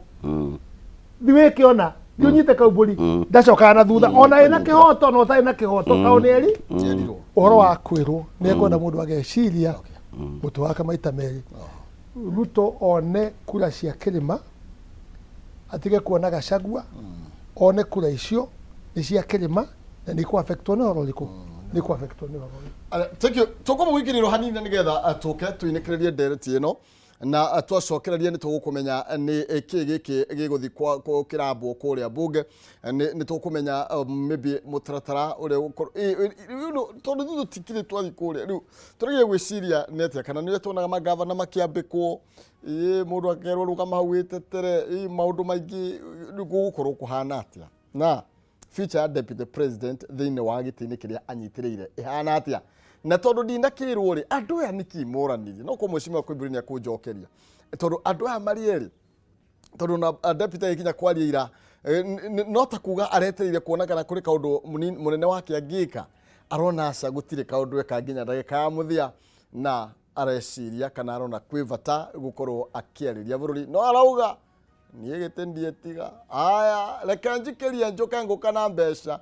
thi wĩke ona thi ũnyite kaumbũri, ndacokaga na thutha ona ĩna kĩhoto na ũtarĩ na kĩhoto, kaũ nĩ eri Njerirwo. Ũhoro wa kwĩrwo nĩ ekwenda mũndũ ageciria mũtwe wake maita merĩ. Ruto one kura cia kĩrĩma, atige kuona Gachagua, one kura icio nĩ cia kĩrĩma na nĩ ikũ-affectwo nĩ ũhoro ũrĩkũ, nĩ ikũ-affectwo nĩ ũhoro ũyũ. Ara, thank you. Tũkũmũgwikĩrĩrwo hanini na nĩgetha tũke tũinĩkĩrĩrie ndereti ĩno na twacokereria nĩ tũgũkũmenya nĩ kĩ gĩkĩ gĩgũthiĩ kĩrambwo kũrĩa bunge. Nĩ tũkũmenya maybe mũtaratara ũrĩa ũgũkorwo tondũ ithuĩ tũtikĩrĩ twathiĩ kũrĩa. Rĩu tũrĩgie gwĩciria nĩ atĩa, kana nĩ ũrĩa tuonaga magavana makĩambĩkwo, ĩ mũndũ akerwo rũgama hau wĩtetere, ĩ maũndũ maingĩ. Rĩu gũgũkorwo kũhana atĩa, na future ya deputy president thĩinĩ wa gĩtĩ-inĩ kĩrĩa anyitĩrĩire ĩhana atĩa? Na tondũ ndinakĩrwo rĩ, andũ aya nĩkĩ moranirie? No kwa mheshimiwa Koimbũri nĩ akũnjokeria, tondũ andũ aya marĩ erĩ, tondũ na deputy agĩkinya kwaria ira, no ta kuga aretereire kuona kana kũrĩ kaũndũ mũnene wake angĩka. Arona aca, gũtirĩ kaũndũ eka nginya ndagĩka ya mũthia, na areciria kana arona kwĩ bata gũkorwo akĩarĩria bũrũri, no arauga niĩ gĩtĩ ndietiga. Aya, reke njikĩrie njũke ngũka na mbeca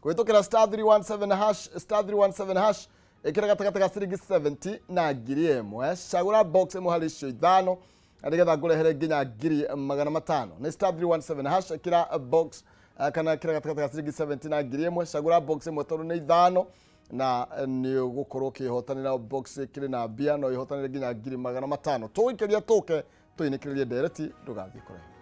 kũhĩtũkĩra star 317 hash, star 317 hash. Ĩkĩra gatagatĩ ga ciringi 70 na 1000, cagũra box ĩmwe harĩ icio ithano na nĩgetha ngũrehere nginya 500,000. Nĩ star 317 hash, ĩkĩra box kana ĩkĩra gatagatĩ ga ciringi 70 na 1000, cagũra box ĩmwe tondũ nĩ ithano, na nĩ ũgũkorwo ũkĩhotanĩra box ĩkĩrĩ na mbia, no ĩhotanĩre nginya 500,000. Tũgũikĩria tũke tũinĩkĩrĩrie ndereti, ndũgathiĩ kũraihu.